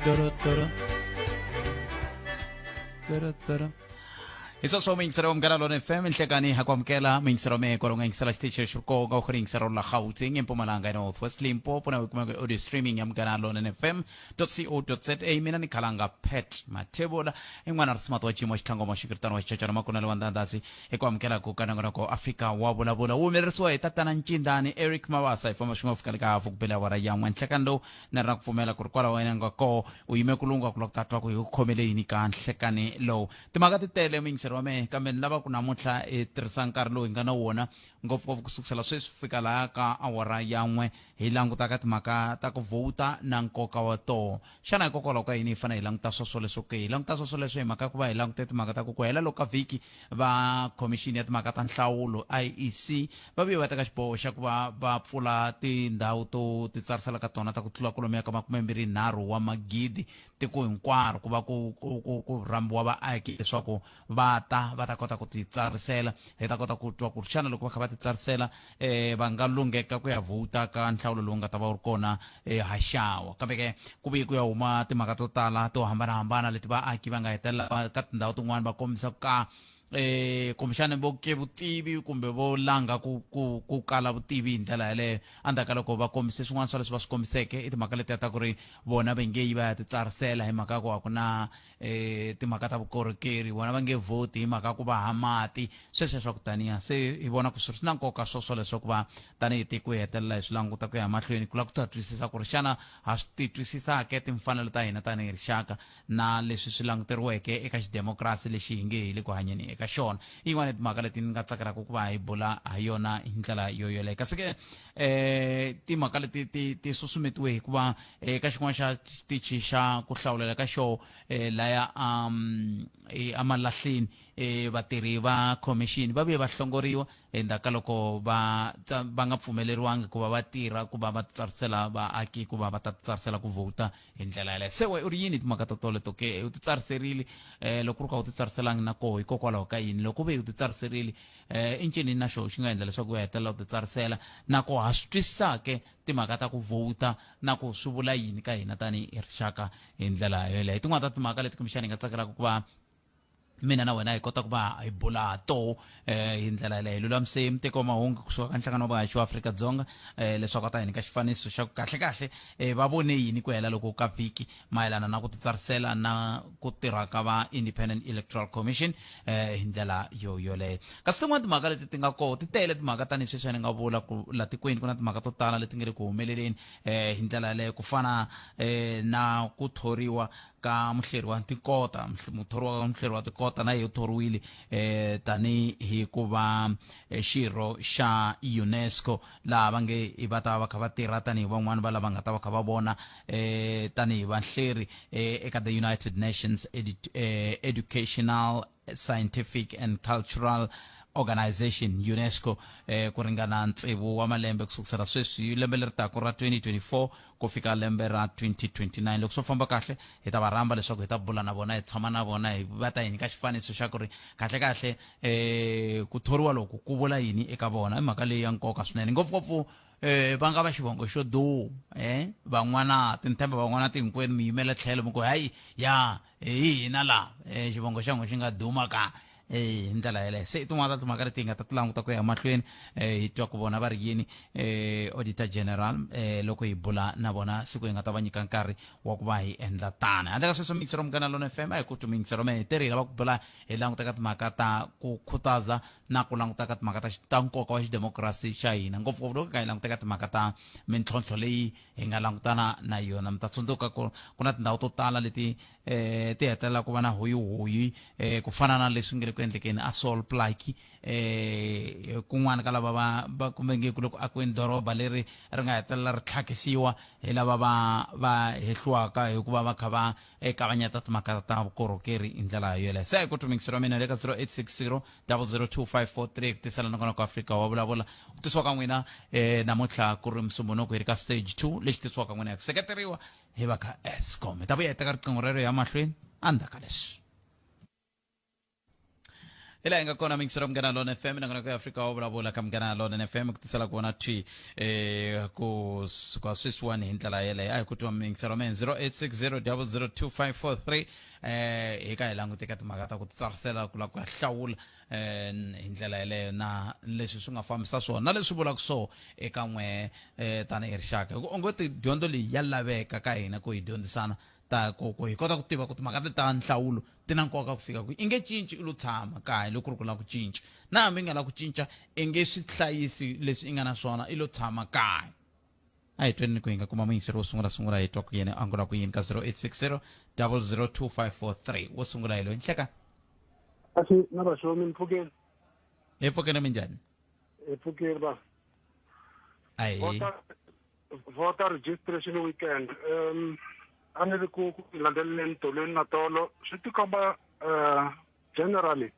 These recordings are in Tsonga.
Turu, turu. Turu, turu. Hi sweswo muyingiseri wa Munghana Lonene FM nhlekani ha ku amukela muyingiseri wa mehe kwalo nga yingisela xitichi lexi ri kona u ri yingisela la Gauteng eMpumalanga eNorth West Limpopo na u kumeka audio streaming ya Munghana Lonene FM .co.za mina ni khalanga Pat Mathebula i n'wana ri simato wa xiyimo xitlhango xikiritano wa xichachana makunele wa ndandasi hi ku amukela ku ka nongonoko Afrika wa vulavula wu humelerisiwa hi tatana Ncindani Eric Mabasa hi famba swin'we fika le ka hafu ku bela awara ya n'we nhlekani lowu ni ri na ku pfumela ku ri kwalaho wena nga koho u yime ku lungha ku lava ku ta twa ku hi ku khomele yini ka nhlekani lowu timhaka ti tele muyingiseri wa mehe kambe ni lava ku namuntlha hi tirhisa nkarhi lowu hi nga na wona ngopfungopfu ku sukusela sweswi fika laha ka awara ya n'we hi languta ka timhaka ta ku vhowuta na nkoka wa toho xana hikokwalaho ka yini hi fanele hi languta swoswoleswo ke hi languta swoswoleswo hi mhaka ya ku va hi langute timhaka ta ku ku hela loko ka vhiki va khomixini ya timhaka ta nhlawulo IEC va vuye va teka xiboho xa ku va va pfula tindhawu to titsarisela ka tona ta ku tlula kwalomuya ka makumembirhinharhu wa magidi tiko hinkwaro ku va ku ku ku ku rhambiwa vaaki leswaku va ta va ta kota ku titsarisela hi ta kota ku twa ku ri xana loko va kha va titsarisela eh va nga lungheka ku ya vhota ka nhlawulo lowu nga ta va wu ri kona eh, haxawa kambe ke ku vuye ku ya huma timhaka to tala to hambanahambana leti vaaki va nga hetelela ka tindhawu tin'wana va kombisa ku ka eh kumbexana vo ke vutivi kumbe vo langa ku ku ku kala vutivi hi ndlela yaleyo endzhaku ka loko va kombise swin'wana swa leswi va swi kombiseke i timhaka letiya ta ku ri vona va nge yi va ya titsarisela hi mhaka ya ku a ku na eh timhaka ta vukorhokeri vona va nge vhoti hi mhaka ku va ha mati sweswo swa ku taniya se hi vona ku swi na nkoka swoswo leswaku va tanihi tiko hi hetelela hi swi languta ku ya mahlweni ku lava ku ta twisisa ku ri xana ha swi ti twisisa ke timfanelo ta hina tanihi rixaka na leswi swi languteriweke eka xidemokirasi lexi hi nge hi le ku hanyeni eka xona i yin'wana ya timhaka leti ni nga tsakelaka ku va hi bula ha yona hi ndlela yo yoleyo kasi ke eh timhaka leti ti ti susumetiwe hikuva eka xin'wana xa xitichi xa ku hlawulela ka xo eh, laya um emalahleni eh, vatirhi va khomixini va vuye va hlongoriwa endzhaku ka loko va va nga pfumeleriwangi ku va va tirha ku va va tsarisela vaaki ku va va ta tsarisela ku vhota hi ndlela yaleyo se we u ri yini timhaka to toleto ke u ti tsariserile um loko ku ri ka u ti tsariselangi na koho hikokwalaho ka yini loko ve u ti tsariserile um i ncini na xona xi nga endla leswaku u ya hetelela u ti tsarisela na koho ha swi twisisa ke timhaka ta ku vhota na ku swi vula yini ka hina tanihi rixaka hi ndlela yoleyo tin'wana ta timhaka leti kumbexana hi nga tsakelaka ku va mina na wena hi kota ku va hi bula to eh, hi ndlela yaleyo hi lulamise muteki wa mahungu kusuka ka nhlangano wa vahaxi wa Afrika-Dzonga eh, leswaku a ta hi nyika xifaniso xa ku kahle kahle eh, va vone yini ku hela loko ka vhiki mayelana na ku titsarisela na ku tirha ka va Independent Electoral Commission eh, hi ndlela yo yoleyo kasi tin'wana timhaka leti ti nga koho ti tele timhaka tanihi sweswi ni nga vula ku la tikweni ku na timhaka to tala leti nga le ku humeleleni eh, hi ndlela yaleyo ku fana eh, na ku thoriwa ka muhleri wa tikota muthoriwa ka muhleri wa tikota na ye u thoriwile eh, tanihi ku va eh, xirho xa UNESCO laha va nge va ta va kha va tirha tanihi van'wani va lava nga ta va kha va vona eh, tanihi vahleri eh, eka the United Nations Edu eh, Educational Scientific and Cultural Organization UNESCO eh, ku ringana tsevu wa malembe ku sukusela sweswi lembe leri taka ra 2024 ku fika lembe ra 2029 loko swo famba kahle hi ta va rhamba leswaku hi ta bula na vona hi tshama na vona hi va ta hi nyika xifaniso xa ku ri kahle kahle eh ku thoriwa loku ku vula yini eka vona i mhaka leyi ya nkoka swinene ngopfungopfu eh va nga va xivongo xo duma eh van'wana tinthemba van'wana tinkwenu mi yimela tlhelo mi ku hayi ya hi hina la eh xivongo xa n'we xi nga duma ka eh hi ndlela yeleyo se tin'wana ta timhaka leti hi nga ta ti languta ku ya mahlweni eh hi twa ku vona va ri yini eh auditor general eh loko hi bula na vona siku hi nga ta va nyika nkarhi wa ku va hi endla tano handle ka sweswo mixero Munghana Lona FM a hi ku twi mixero me hi tirhi hi lava ku bula hi languta ka timhaka ta ku khutaza na ku languta ka timhaka ta ta nkoka wa xidemokirasi xa hina ngopfungopfu loko ka hi languta ka timhaka ta mintlhontlho leyi hi nga langutana na yona mi ta tsundzuka ku ku na tindhawu to tala leti eh ti hetelela ku va na hoyihoyi eh ku fana na leswi nge le ku endlekeni a Sol Plaatje eh kun'wana ka lava va va kumbe nge ku le ku akiweni doroba leri ri nga hetelela ri tlhakisiwa hi lava va va hehliwaka hikuva va kha va eh, kavanyeta timhaka ta vukorhokeri hi ndlela yoleyo se ku tumikiselo wa mina le ka 0860 002543 ku tisela nongonoko Afrika wa vulavula ku tisiwa ka n'wina eh namuntlha ku ri musumbunuko hi ri ka stage 2 lexi tisiwaka n'wina hi ku seketeriwa hi va ka Eskom hi ta vuya hi teka riqingho rero ya mahlweni endzhaku ka leswi. Hi laha hi nga kona mixero Munghana Lona FM nakona ku Afrika wa vulavula ka Munghana Lona FM ku tisela kona thwi ku suka sweswiwani hi ndlela yeleyo. A hi ku twa mixero men 0860002543 hi ka hi langute ka timhaka ta ku titsarisela ku lava ku ya hlawula hi ndlela yeleyo na leswi swi nga fambisa swona na leswi vulaka swo eka n'we tanihi rixaka. Hi ku onge tidyondzo leyi ya laveka ka hina ku hi dyondzisana ta ku hi kota ku tiva ku timhaka ti ta nhlawulo ti na nkoka ku fika kwihi. I nge cinci i lo tshama kaya loko ku ri ku lava ku cinca, na hambi i nga lavi ku cinca i nge swi hlayisi leswi i nga na swona, i lo tshama kaya. A hi tweni ku hi nga kuma muyingiseri wo sungula sungula hi twa ku yena angula ku yini ka 0860 002543. Wo sungula hi loyi nhleka. Kasi na vaxomi mpfukeni. Hi pfukeni, minjhani? Hi pfukeni va. Ahi. Voter registration weekend a ni ri ku landzeleleni tolweni na tolo, swi tikomba generally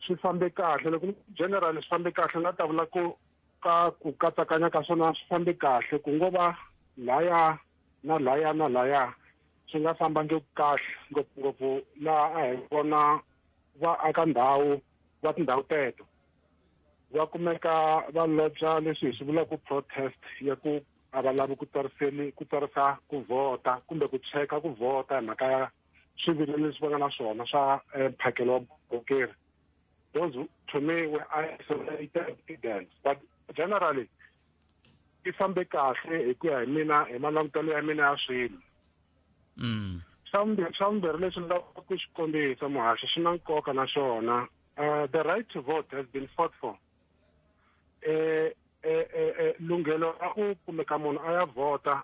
swi fambe kahle. Loko generally swi fambe kahle, na ta vula ku ka ku katsakanya ka swona swi fambe kahle, ku ngo va laya na laya na laya swi nga fambangi kahle, ngopfungopfu laha a hi vona va aka ndhawu va tindhawu teto va kumeka va lodja leswi hi swi vulaka protest ya ku a va lavi ku tsariseli ku tsarisa ku vhota kumbe ku cheka ku vhota hi mhaka ya swivilelo leswi va nga na swona swa mphakelo wa vukorhokeri. Those to me were isolated events, but generally yi fambe kahle hi ku ya hi mina, hi malangutelo ya mina ya swilo. Xa vumbirhi leswi ni lavaka ku xi kombisa muhaxi xi na nkoka na xona. The right to vote has been fought for. Lunghelo ra ku kumeka munhu a ya vhota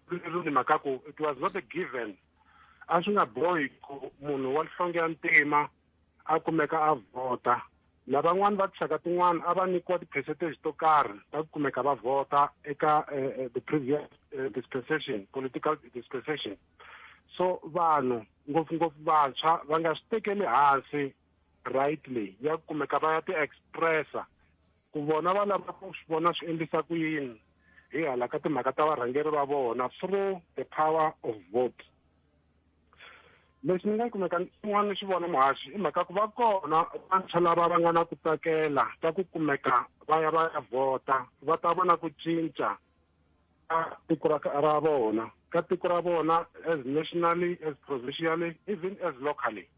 ri mhaka ku it was not a given. A swi nga bohi ku munhu wa nhlonge ya ntima a kumeka a vhota. Lavan'wana va tinxaka tin'wana a va nyikiwa ti-percentage to karhi ta ku kumeka va vhota eka the previous dispensation, political dispensation. So vanhu ngopfungopfu vantshwa va nga swi tekeli hansi right leyi ya ku kumeka va ya ti-expressa ku vona va lava ku swi vona swi endlisa ku yini hi hala ka timhaka ta varhangeri va vona through the power of vote. Leswi ni nga kumeka xin'wana ni xi vona muhaxi i mhaka ku va kona vantshwa lava va nga na ku tsakela ka ku kumeka va ya va ya vhota, va ta vona ku cinca ka tiko ra vona, ka tiko ra vona as nationally, as provincially, even as locally.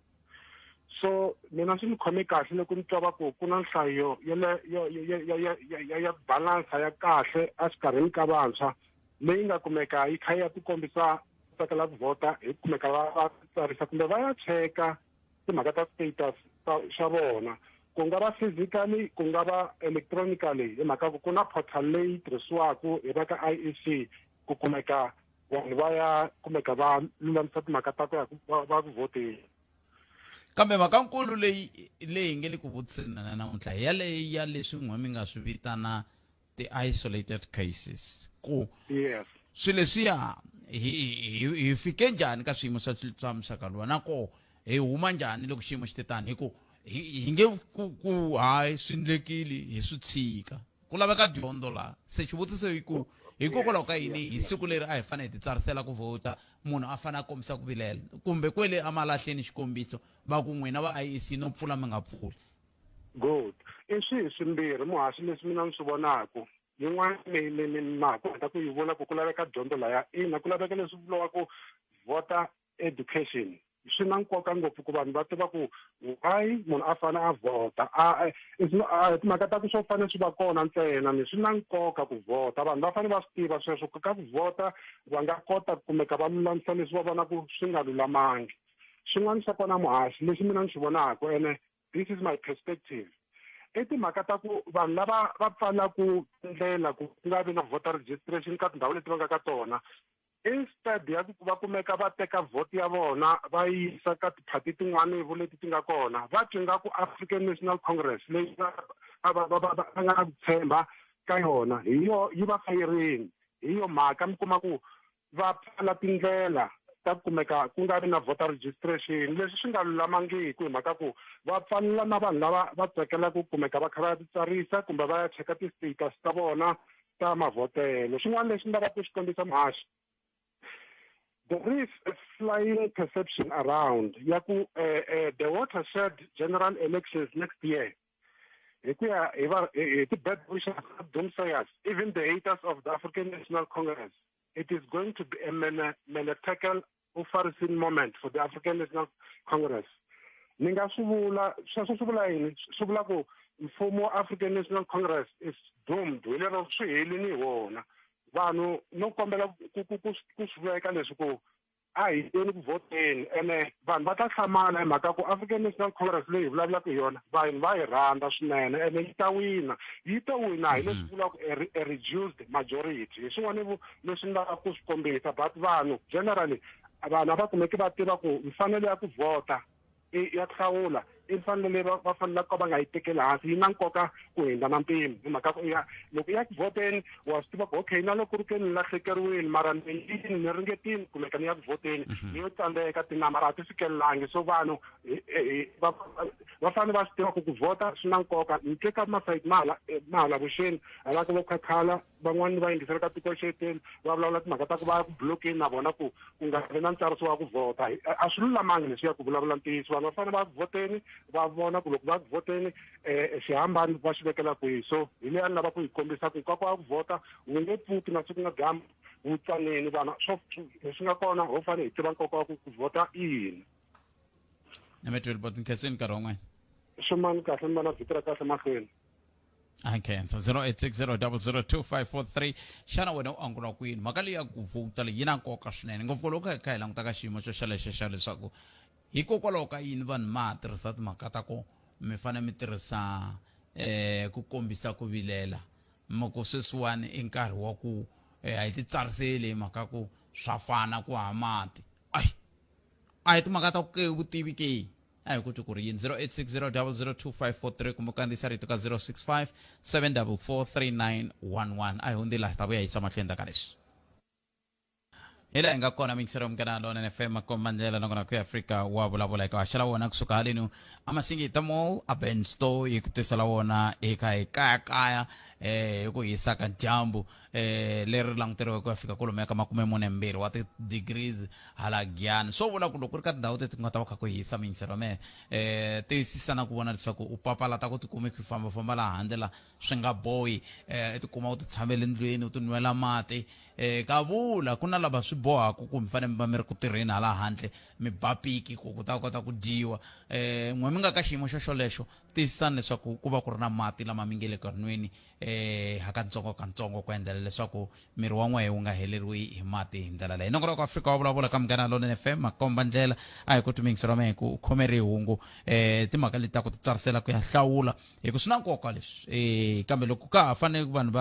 So mina swi ni khome kahle loko ni twa va ku ku na nhlayo ya le ya ya ya ya ya ya balance ya kahle exikarhini ka vantshwa leyi nga kumeka yi kha ya tikombisa tsakela ku vhota hi kumeka va va tsarisa kumbe va ya cheka timhaka ta status xa vona, ku nga va physically, ku nga va electronically, hi mhaka ku ku na portal leyi tirhisiwaka hi va ka IEC ku kumeka vanhu va ya kumeka va lulamisa timhaka ta ku ya va ku vhoteni. Kambe mhakankulu leyi leyi nge le ku vutiseni na namuntlha hi yaleyi ya leswi n'we mi nga swi vitana ti-isolated cases, ku swilo leswiya hi fike njhani ka swiyimo swa muxaka luwa, na koho hi huma njhani loko xiyimo xi te tani, hi ku hi nge ku hayi swi ndlekile hi swi tshika, ku laveka dyondzo laha. Se xivutiso i ku hikokwalaho ka yini hi siku leri a hi fanele hi titsarisela ku vhota munhu a fanele a kombisa ku vilela kumbe kwele emalahleni, xikombiso va ku n'wina va IEC no pfula mi nga pfuli? Good. I swihi swimbirhi muhaxi leswi mina ni swi vonaku? Yin'wana ni ma ha ku heta ku yi vula ku ku laveka dyondzo laya. Ina, ku laveka leswi vuriwaka voter education. Swi na nkoka ngopfu ku vanhu va tiva ku why munhu a fanele a vhota. A timhaka ta ku swo fanele swi va kona ntsena, ni swi na nkoka ku vhota. Vanhu va fanele va swi tiva sweswo ku ka ku vhota va nga kota ku kumeka va lulamisa leswi va vonaka swi nga lulamangi. Xin'wana xa kona muhaxi lexi mina ni xi vonaka, ene this is my perspective, i timhaka ta ku vanhu lava va pfalaku ndlela ku nga vi na voter registration ka tindhawu leti va nga ka tona, instead ya ku va kumeka va teka vote ya vona va yisa ka tiphati tin'wana vo leti ti nga kona, va twi nga ku African National Congress leyi va nga na ku tshemba ka yona hi yo yi va fayerini. Hi yo mhaka mi kuma ku va pfala tindlela ta ku kumeka ku nga vi na voter registration, leswi swi nga lulamangiki hi mhaka ku va pfalela na vanhu lava va tsakelaka ku kumeka va kha va ya titsarisa kumbe va ya cheka ti-status ta vona ta mavhotelo. Xin'wana lexi ni lavaka ku xi kombisa muhaxi, There is a flying perception around ya ku the watershed general elections next year, hi ku ya hi va hi ti-bad wishers, doomsayers, even the haters of the African National Congress, it is going to be a Mene Tekel Upharsin moment for the African National Congress. Ni nga swi vula sweswo swi vula yini? Swi vula ku mfumo wa African National Congress is doomed, hi lero swi helini hi wona. Vanhu no kombela ku swi veka leswi ku a hi yeni ku vhoteni, ene vanhu va ta hlamala hi mhaka ku African National Congress leyi hi vulavulaka hi yona, vanhu va yi rhandza swinene, ene yi ta wina, yi ta wina hi leswi vulaka a reduced majority. Hi swin'wana leswi ni lavaka ku swi kombisa, but vanhu generally, vanhu a va kumeki va tiva ku mfanelo ya ku vhota, ya ku hlawula, i mfanelo leyi va fanelaka ka va nga yi tekeli hansi. Yi na nkoka ku hundza na mpimo, hi mhaka ku ya loko ya ku vhoteni wa swi tiva ku okay, na loko ku ri ke ni lahlekeriwile, mara ni yini, ni ringetini kumeka ni ya ku vhoteni, ni yo tsandzeka, tinambara a ti fikelelangi. So vanhu va fanele va swi tiva ku ku vhota swi na nkoka. Ni twe ka masayiti ma hala vuxeni, hala ka vo Khakhala, van'wani va yingisela ka tiko xeteni, va vulavula timhaka ta ku va ya ku blokeni na vona ku ku nga vi na ntsariso wa ku vhota. A swi lulamangi leswiya. Ku vulavula ntiyiso, vanhu va fanele va vhoteni, va vona ku loko va ku vhoteni xihambano va xi vekela kwihi. So hi leyi a ni lava ku yi kombisa ku nkoka wa ku vhota wu nge pfuki na siku na dyambu wu tsanini. Vana swo leswi nga kona, ho fanele hi tiva nkoka wa ku vhota i yini. Nametweli bot, nkhenseni nkarhi wun'wana. Swimani kahle, mi va na vhiki ra kahle mahlweni. Akhensa. 0860002543. Xana wena u angula kwini? Mhaka leyi ya ku vhota leyi yi na nkoka swinene, ngopfu loko hi kha hi languta ka xiyimo xo xelexo xa leswaku hikokwalaho ka yini vanhu ma ha tirhisa timhaka ta ku mi fanele mi tirhisa ku kombisa ku vilela, mi ku sweswiwani i nkarhi wa ku a hi titsariseli hi mhaka ku swa fana ku ha mati. Ai, a hi timhaka ta ku ke vutivi ke, a hi ku twi ku ri yini. 0860002543 kumbe kandziyisa rito ka 065 744 3911. A hi hundzi laha, hi ta vuya yisa mahlweni ta ka leswi. Hi laha hi nga kona mingisero Munghana Lonene FM, makomba ndlela, nakona ku Afrika wa vulavula eka haxela wona kusuka halenu amasingita mall a Ben store yi ku tisela wona eka hi kayakaya hi ku hisa ka dyambu leri languteriweke ku ya fika kwalomuya ka 42 wa ti-degrees hala Giyani. Swo vula ku loko ku ri ka tindhawu teti ku nga ta va kha ku hisa, miyingiselo wa mehe, tiyisisa na ku vona leswaku u papalata ku tikuma ku fambafamba laha handle la swi nga bohi, i tikuma u ti tshamele ndlwini, u ti nwela mati. Ka vula ku na lava swi bohaka ku mi fanele mi va mi ri ku tirheni hala handle, mi ba piki ku ku ta kota ku dyiwa. N'we mi nga ka xiyimo xo xolexo, tiyisisani leswaku ku va ku ri na mati lama mi nge le ku nweni hakatsongo katsongo, ku endlela leswaku miri wa n'wehe wu nga heleriwi hi mati hi ndlela leyi. Nongonoko Afrika wa vulavula ka Munghana Lonene FM, makomba ndlela. A hi ku tumingisa ra mehe ku u khomeri hungu timhaka leti ta ku titsarisela ku ya hlawula, hi ku swi na nkoka leswi, kambe loko ka ha fanele vanhu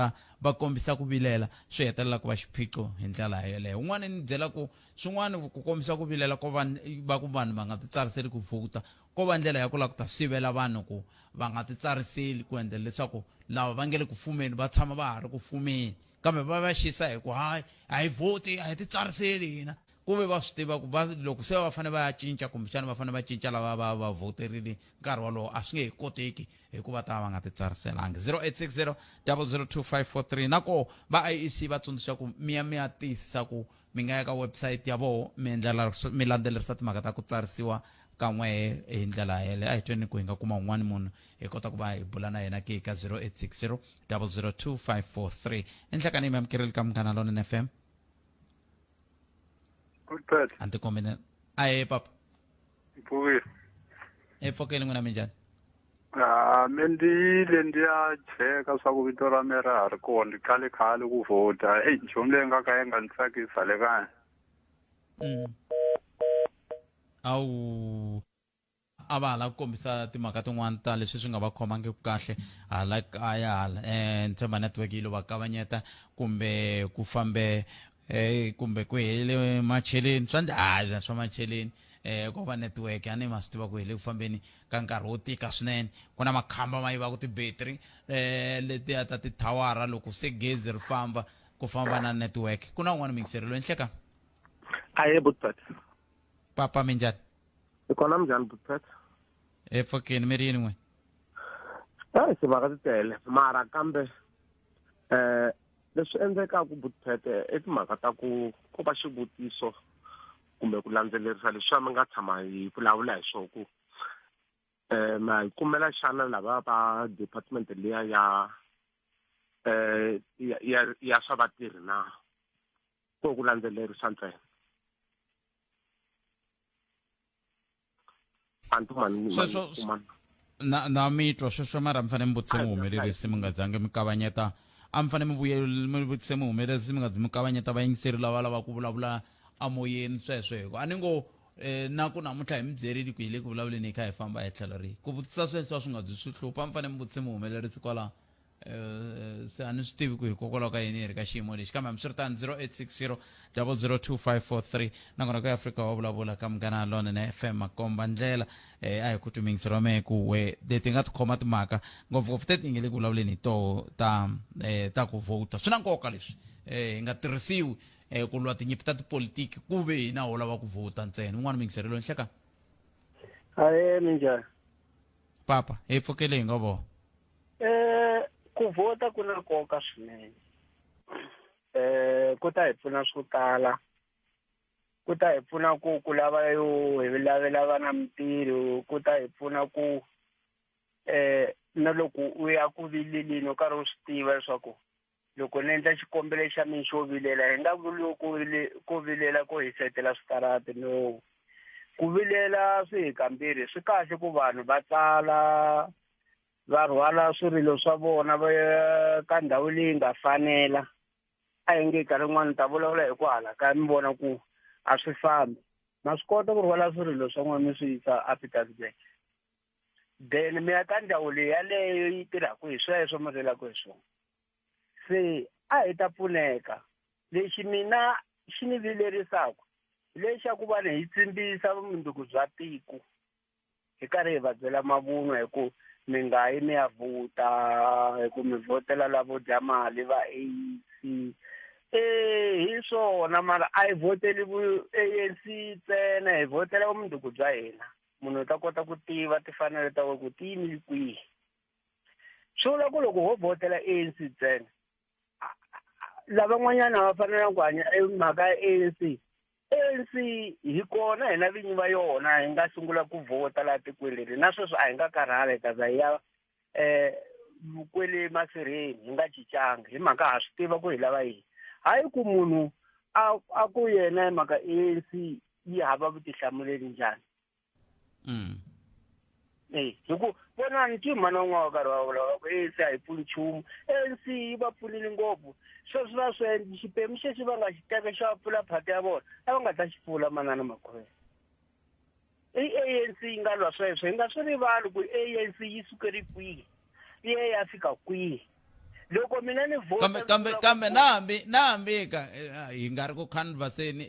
va kombisa ku vilela, swi hetelela ku va xiphiqo hi ndlela yeleyo. Un'wana ni byela ku swin'wana ku kombisa ku vilela ko va ku vanhu va nga titsariseli ku vhota, ko va ndlela ya ku lava ku ta sivela vanhu ku va nga titsariseli, ku endlela leswaku lava va nge le ku fumeni va tshama va ha ri ku fumeni, kambe va va xisa hi ku hayi, a hi vhoti, a hi titsariseli hina, ku ve va swi tiva ku va loko se va fanele va ya cinca, kumbexana va fanele va cinca lava va va vhoterile nkarhi wolowo, a swi nge he koteki hikuva ta va nga titsariselangi. 0860 002543. Na koho va IEC va tsundzuxa ku mi ya mi ya tiyisisa ku mi nga ya ka website ya voho, mi endlela mi landzelerisa timhaka ta ku tsarisiwa kan'we hi ndlela yeleyo. A hi tweni ku hi nga kuma un'wana munhu hi kota ku va hi bula na yena ke ka 0860 002543. Enhlekani, mi amukerile ka Munghana Lonene FM. Good. A ni tikombi. Ahe papa. Mpfukile. Epfukile, n'wina minjhani? Ah, me ndi yile ndi ya cheka swa ku vito ra me ra ha ri kona. Ndi khale khale ku vhota. Eyi, nchumu leyi nga ka yi nga ni tsakisa le kaya. Awu, a va hala ku kombisa timhaka tin'wana ta leswi swi nga va khomangiku kahle hala kaya hala. Ni tshemba network yi lo va kavanyeta, kumbe ku fambe kumbe ku hele macheleni swa hayi swa macheleni, ko va network. A ni ma swi tiva ku hi le ku fambeni ka nkarhi wo tika swinene. Ku na makhamba ma yivaka ti-battery letiya ta tithawara, loko se gezi ri famba, ku famba na network. Ku na un'wana muyingiseri loyi. Nhleka. Ahe, Butpet. Papa, minjhani? Hi kona, minjhani, Butpet? Epfukeni, mi ri yini n'we? Timhaka ti tele, mara kambe leswi endlekaku, Butpet, i timhaka ta ku ko va xivutiso. Kumbe ku landzelerisa leswi mi nga tshama hi vulavula hi swona ku ma hi kumela xana lava va department liya ya ya swa vatirhi na ko ku landzelerisa ntsena Sweswo na na mi twa sweswo mara mi fanele mi vutise muhumelerisi mi nga zangi mi kavanyeta a mi fanele mi vuye mi vutise muhumelerisi mi nga zi mi kavanyeta vayingiseri lava lavaka ku vulavula amoyeni sweswo hi ku a ni ngo na ku namuntlha hi mi byerile ku hi le ku vulavuleni hi kha hi famba hi tlhelo rihi ku vutisa sweswo a swi nga byi swi hlupha a mi fanele mi vutise muhumelerisi kwalaho. Se a ni swi tivi ku hikokwalaho ka yini hi ri ka xiyimo lexi kambe hambiswiritano 0860 002543 nakona ku Afrika wa vulavula ka Munghana Lonene FM makomba ndlela a hi ku twi ra mehe ku we leti nga tikhoma timhaka ngopfungopfu teti hi nge le ku vulavuleni hi toho ta ta ku vhota swi na nkoka leswi hi nga tirhisiwi ku lwa tinyimpi ta tipolitiki ku ve hina ho lava ku vhota ntsena un'wana muyingiseri loyi nhleka Ahe minjhani papa hi pfukele hi ngo vo Ku vhota ku na nkoka swinene. Ku ta hi pfuna swo tala. Ku ta hi pfuna ku ku lava yo hi lavela vana mintirho, ku ta hi pfuna ku na loko u ya ku vileleni u karhi u swi tiva leswaku loko ni endla xikombelo xa mina xo vilela hi nga vuli ku ku vilela ku hisetela switarati no. Ku vilela swi hi kambirhi swi kahle ku vanhu va tsala va rhwala swirilo swa vona va ya ka ndhawu leyi nga fanela a hi nge nkarhi wun'wani ta vulavula hi ku hala ka mi vona ku a swi fambi ma swi kota ku rhwala swirilo swa n'wina mi swi yisa a Pietersburg then mi ya ka ndhawu leyi yaleyo yi tirhaka hi sweswo mi rilaka hi swona se a hi ta pfuneka lexi mina xi ni vilerisaka lexaku vanhu hi tsimbisa vumundzuku bya tiko hi karhi hi va byela mavunwa hi ku mi nga yi mi ya vhota hi ku mi vhotela lavo dya mali va ANC eh hi swona mara a hi vhoteli vu ANC ntsena hi vhotela vumundzuku bya hina munhu u ta kota ku tiva timfanelo ta wena ku ti yimile kwihi swi vula ku loko ho vhotela ANC ntsena lavan'wanyana va fanelanga ku hanya mhaka ya ANC ANC hi kona hina vinyi va yona hi nga sungula ku vhota laha tikweni leri na sweswi a hi nga karhala hi ta za hi ya kwele masirheni hi nga cincanga hi mhaka ha swi tiva ku hi lava yini hayi ku munhu a ku yena hi mhaka ANC yi hava vutihlamuleri njhani Hi ku vonani ti mhana un'wana wa karhi wa vulavula ku ANC a yi pfuni nchumu ANC yi va pfunile ngopfu sweswi va swi endla xiphemu xexi va nga xi teka xa pfula phati ya vona a va nga ta xi pfula manana Makhuvele i ANC yi nga lwa sweswo hi nga swi rivali ku ANC yi sukeri kwihi yi ye ya fika kwihi loko mina ni vhota kambe kambe kambe na hambi na hambi ka hi nga ri ku canvaseni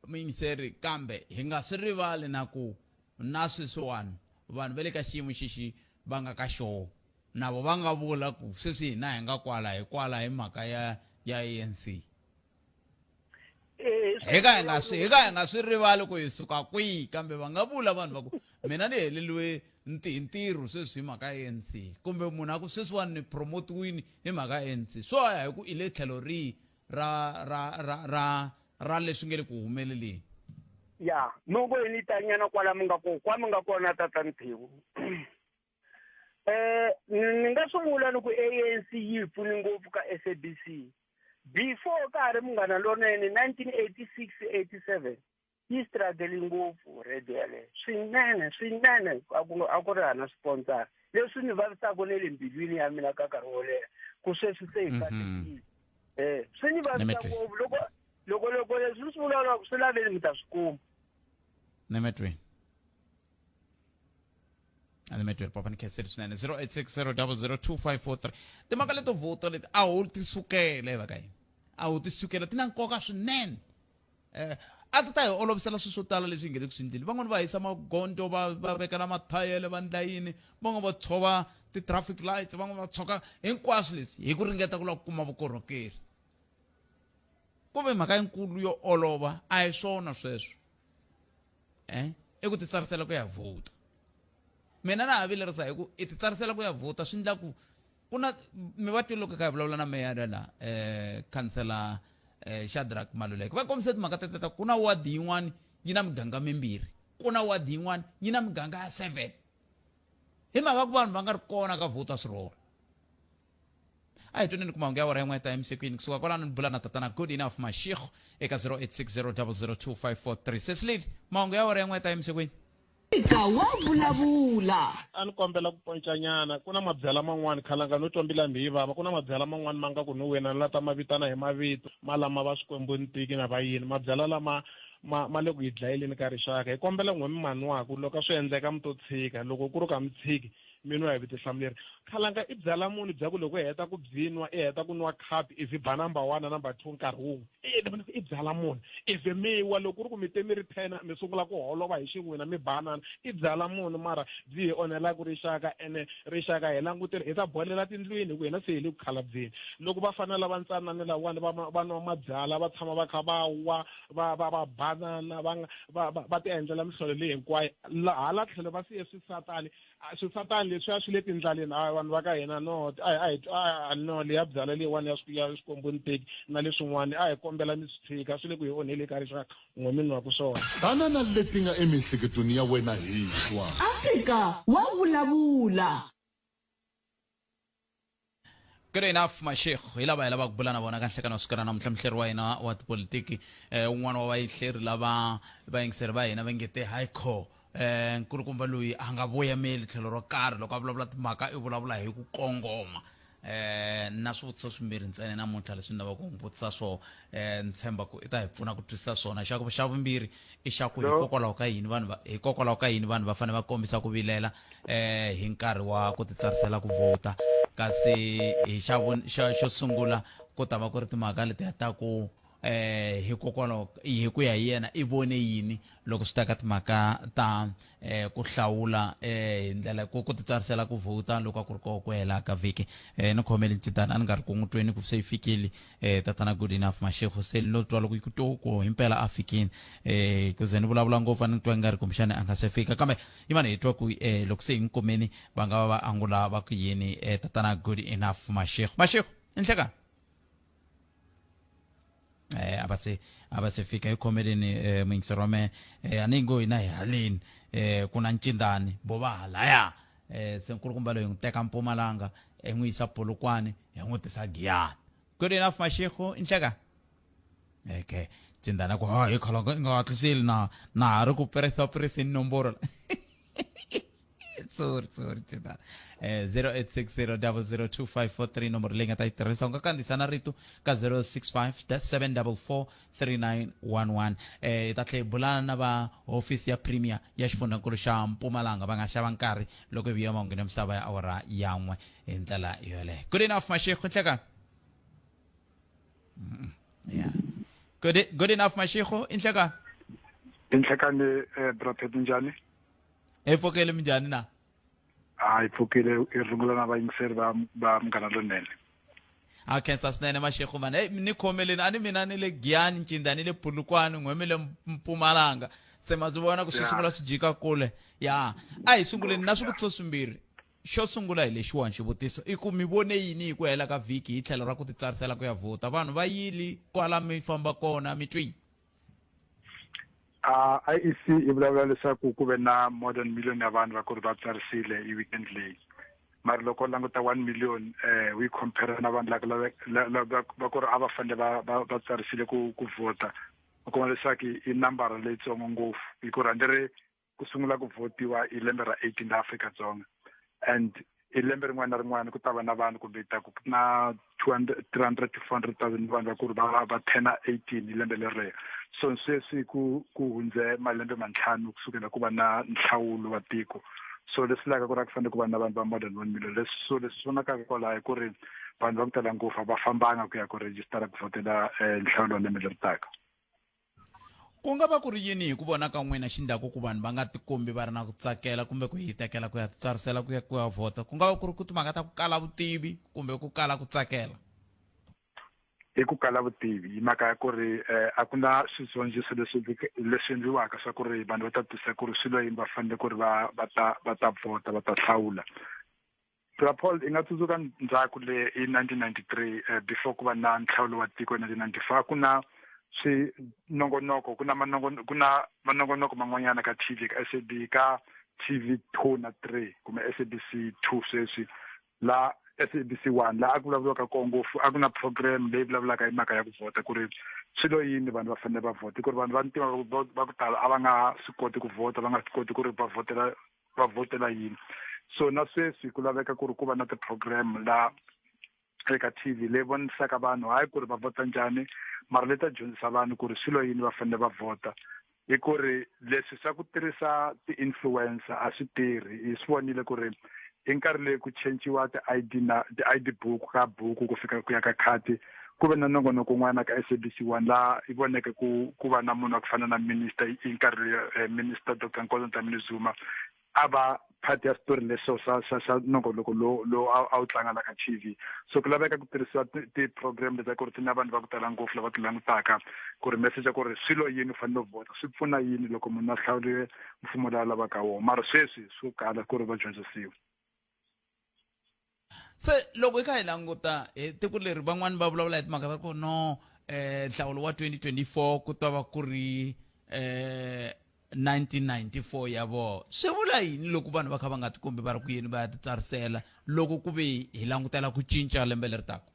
muyingiseri kambe hi nga swi rivali na ku na sweswiwani vanhu va le ka xiyimo xexi va nga ka xoho na vo va nga vula ku sweswi hina hi nga kwala hi kwala hi mhaka ya ya ANC hi ka hi nga swi hi ka hi nga swi rivali ku hi suka kwihi kambe va nga vula vanhu va ku mina ni heleliwe hi ntirho sweswi hi mhaka ya ANC kumbe munhu a ku sweswiwani ni promotiwini hi mhaka ya ANC swo ya hi ku i le tlhelo rihi ra ra ra ra ra leswi nge le ku humeleleni ya mi ngo yini tanyana kwala mi nga ko kwa mi nga kona tata Nthiwu ni nga swi vula ni ku ANC yi pfuni ngopfu ka SABC before ka ha ri Munghana Lonene 1986 87 yi struggle ngopfu radio yaleyo swinene swinene a ku a ku ri hana sponsor leswi ni vavisaka ne le mbilwini ya mina ka nkarhi wo leha ku sweswi se hi katekile swi ni vavisa ngopfu loko loko loko leswi ni swi vulavulaka swi laveni mi ta swi kuma nemetweni animetweni papa ni khenseli swinene 0860002543 timhaka leto vhota leti a ho ti sukela va ka hina a ho ti sukela ti na nkoka swinene a ti ta hi olovisela swilo swo tala leswi hi nge le ku swi endleni van'wani va hisa magondzo va va vekela mathayele va ndla yini van'wani va tshova ti-traffic lights van'wani va tshoka hinkwaswo leswi hi ku ringeta ku lava ku kuma vukorhokeri ku ve mhaka yinkulu yo olova a hi swona sweswo i ku titsarisela ku ya vhota mina na ha vilerisa hi ku i titsarisela ku ya vhota swi endla ku ku na mi va twile loko kha hi vulavula na meyara la khansela eh, Shadrack Maluleke va kombise timhaka tete ta ku na wadi yin'wana yi na miganga mimbirhi ku na wadi yin'wana yi na miganga ya 7 hi mhaka ku vanhu va nga ri kona ka voters roll. A hi twaneni ku mahungu ya awara yin'we ta emisikwini kusuka kwalano ni bula na tatana Good Enough Mashikho eka 0860002543. Cecily, mahungu ya awara yin'we ta emisikwini. Ika wa vulavula. A ni kombela ku poncanyana ku na mabyala man'wani khalanga no twa mbilu yi vava ku na mabyala man'wani ma nga ku no wena ni la ta ma vitana hi mavito ma lama va swikwembu ntiki na va yini mabyala lama ma ma le ku hi dlayeleni ka rixaka hi kombela n'we mi ma nwaku loko swi endleka mi to tshika loko ku ri ka mi tshiki mi nwa hi vutihlamuleri khalanga i byala muni bya ku loko i heta ku byi nwa i heta ku nwa khapi ivi ba number one na number two nkarhi wun'we i byala muni ivi mi wa loko ku ri ku mi te mi ri ten mi sungula ku holova hi xin'wina mi banana i byala muni mara byi hi onhelaka rixaka ene rixaka hi langutele hi ta bolela tindlwini hi ku hina se hi le ku khalabyeni loko va fana lava ntsanani lawani va nwa mabyala va tshama va kha va wa va va va banana va va va ti endlela mihlolo leyi hinkwayo hala tlhelo va siye swisatani swisatani leswiya swi le tindlaleni a vanhu va ka hina no a hi a no leya byala leyiwani ya ya swikwembu nteki na leswin'wana a hi kombela mi swi tshika swi le ku hi onheli ka rixaka n'we mi nwaku swona. Tana na leti nga emiehleketweni ya wena hi twa. Afrika wa vulavula. Good enough Mashego hi lava hi lavaka ku bula na vona ka nhlekano wa siku ra namuntlha muhleri wa hina wa tipolitiki eh, un'wana wa vayihleri lava vayingiseri va hina va nge te haikho eh, nkulukumba loyi a nga voyameli tlhelo ro karhi loko a vulavula timhaka i vulavula hi ku kongoma eh na swivutiso swimbirhi ntsena namuntlha leswi ni lavaka ku n'wi vutisa swona eh ni tshemba ku i ta hi pfuna ku twisisa swona xa ku xa vumbirhi i xa ku hikokwalaho ka yini vanhu va hikokwalaho ka yini vanhu va fanele va kombisa ku vilela eh hi nkarhi wa ku titsarisela ku vhota kasi hi xa xa xo sungula ku ta va ku ri timhaka letiya ta ku eh hikokwalaho hi ku ya hi yena i vone yini loko swi ta ka timhaka ta eh ku hlawula eh hi ndlela ku ku titsarisela ku vhota loko a ku ri koho ku hela ka vhiki. Eh ni khomele ncitana a ni nga ri ku n'wi tweni ku se yi fikile eh tatana Good Enough Mashego se lo twa loko yi ku to ku himpela a fikile eh ku ze ni vulavula ngopfu a ni twa nga ri kumbexani a nga se fika kambe yimani hi twa ku eh loko se hi n'wi kumeni va nga va va angula va ku yini eh tatana Good Enough Mashego. Mashego i nhlekani eh a va se a va se fika hi khomeleni eh, muyingiseri wa mehe eh, a ni ngo hina hi haleni eh, ku na ncindani vo va halaya eh, se nkulukumba loyi hi n'wi teka Mpumalanga hi n'wi yisa Polokwane hi n'wi tisa Giyani. Good enough Mashego i nhleka okay cindana ku ha hi khalanga i nga hatliseli na na ha ri ku presa preseni nomboro sorry sorry tita eh 0860002543 nomboro leyi nga ta yi tirhisa u nga kandziyisa na rito ka 065 744 3911 eh hi ta tlhela hi bulana na va hofisi ya premier ya xifundzankulu xa Mpumalanga va nga xava nkarhi loko hi vuya mahungwini ya misava ya awara ya n'we hi ndlela yoleyo. Good enough Mashego nhlekani. Yeah, good enough Mashego inhlekani. Inhlekani eh bra Phet, njhani? Hi pfukile, minjhani na? Hayi, pfukile. I rungula na vayingiseri va Munghana Lonene. A khensa swinene Mashego mani. Hey, ni khomeleni a ni mina ni le Giyani Ncinda ni le Polokwane n'we mi le Mpumalanga se ma swi vona ku swi sungula swi jika kule ya. A hi sunguleni na swivutiso swimbirhi. Xo sungula hi lexiwani xivutiso i ku mi vone yini hi ku hela ka vhiki hi tlhelo ra ku titsarisela ku ya vhota vanhu va yili kwala mi famba kona mi twi? IEC i vulavula leswaku ku ve na more than million ya vanhu va ku ri va tsarisile hi weekend leyi mara loko u languta 1 million eh we compare na vanhu lava va ku ri a va fanele va va tsarisile ku vhota u kuma leswaku i nambara leyitsongo ngopfu hi ku rhandzi ku sungula ku vhotiwa hi lembe ra 18 la Afrika-Dzonga and hi lembe rin'wana na rin'wana ku ta va na vanhu kumbe ta ku na 200 300 to 400,000 vanhu va ku ri va thena 18 hi lembe lerero. So sweswi ku hundze malembe mantlhanu kusukela ku va na nhlawulo wa tiko, so leswi vulaka ku ri a ku fanele ku va na vanhu va more than 1 million. Leswi so leswi swi vonakaka kwalaho ku ri vanhu va ku tala ngopfu a va fambanga ku ya ku rejistara ku vhotela nhlawulo wa lembe leri taka. Ku nga va ku ri yini hi ku vona ka n'wina xi ndlaku ku vanhu va nga tikombi va ri na ku tsakela kumbe ku hitekela ku ya titsarisela ku ya vhota? Ku nga va ku ri ku timhaka ta ku kala vutivi kumbe ku kala ku tsakela? I ku kala vutivi hi mhaka ya ku ri a ku na swidyondziso leswi endliwaka swa ku ri vanhu va ta twisisa ku ri swilo yini va fanele ku ri va ta vhota va ta hlawula. Bra Paul, i nga tsundzuka ndzhaku le hi 1993 before ku va na nhlawulo wa tiko hi 1994, a ku na swi nongonoko, ku na manongonoko, ku na manongonoko man'wanyana ka TV, ka SAB, ka TV 2 na 3 kumbe SABC 2 sweswi, la SABC 1, la a ku vulavuriwaka koho ngopfu, a ku na program leyi vulavulaka hi mhaka ya ku vhota, ku ri swilo yini vanhu va fanele va vhota, ku ri vanhu va ntima va ku tala a va nga swi koti ku vhota, va nga swi koti ku ri va vhotela, va vhotela yini. So na sweswi ku laveka ku ri ku va na ti-program la eka TV leyi vonisaka vanhu, hayi ku ri va vhota njhani, mara leyi ta dyondzisa vanhu ku ri swilo yini va fanele va vhota. Hi ku ri leswi swa ku tirhisa ti-influencer a swi tirhi. Hi swi vonile ku ri hi nkarhi leyi ku cinciwa ti-I D na ti-I D book ka buku ku fika ku ya ka khadi, ku ve na nongonoko wun'wana ka SABC 1 laha yi voneke ku va na munhu wa ku fana na minister hi nkarhi loyi minister Doctor Nkosi Dlamini Zuma a va part ya story lexo xa nongonoko lowu a wu tlanga la ka TV. So ku laveka ku tirhisiwa ti-program leti ku ri ti na vanhu va ku tala ngopfu lava ti langutaka, ku ri message ya ku ri swilo yini u fanele u vhota, swi pfuna yini loko munhu a hlawurile mfumo lowu a lavaka wona. Mara sweswi swo kala ku ri va dyondzisiwa. Se loko hi kha hi languta hi tiko leri, van'wani va vulavula hi timhaka ta ku no nhlawulo wa 2024 ku ta va ku ri 1994 ya vona. Swi vula yini loko vanhu va kha va nga tikombi va ri ku yini va ya titsarisela loko ku ve hi langutela ku cinca lembe leri taka?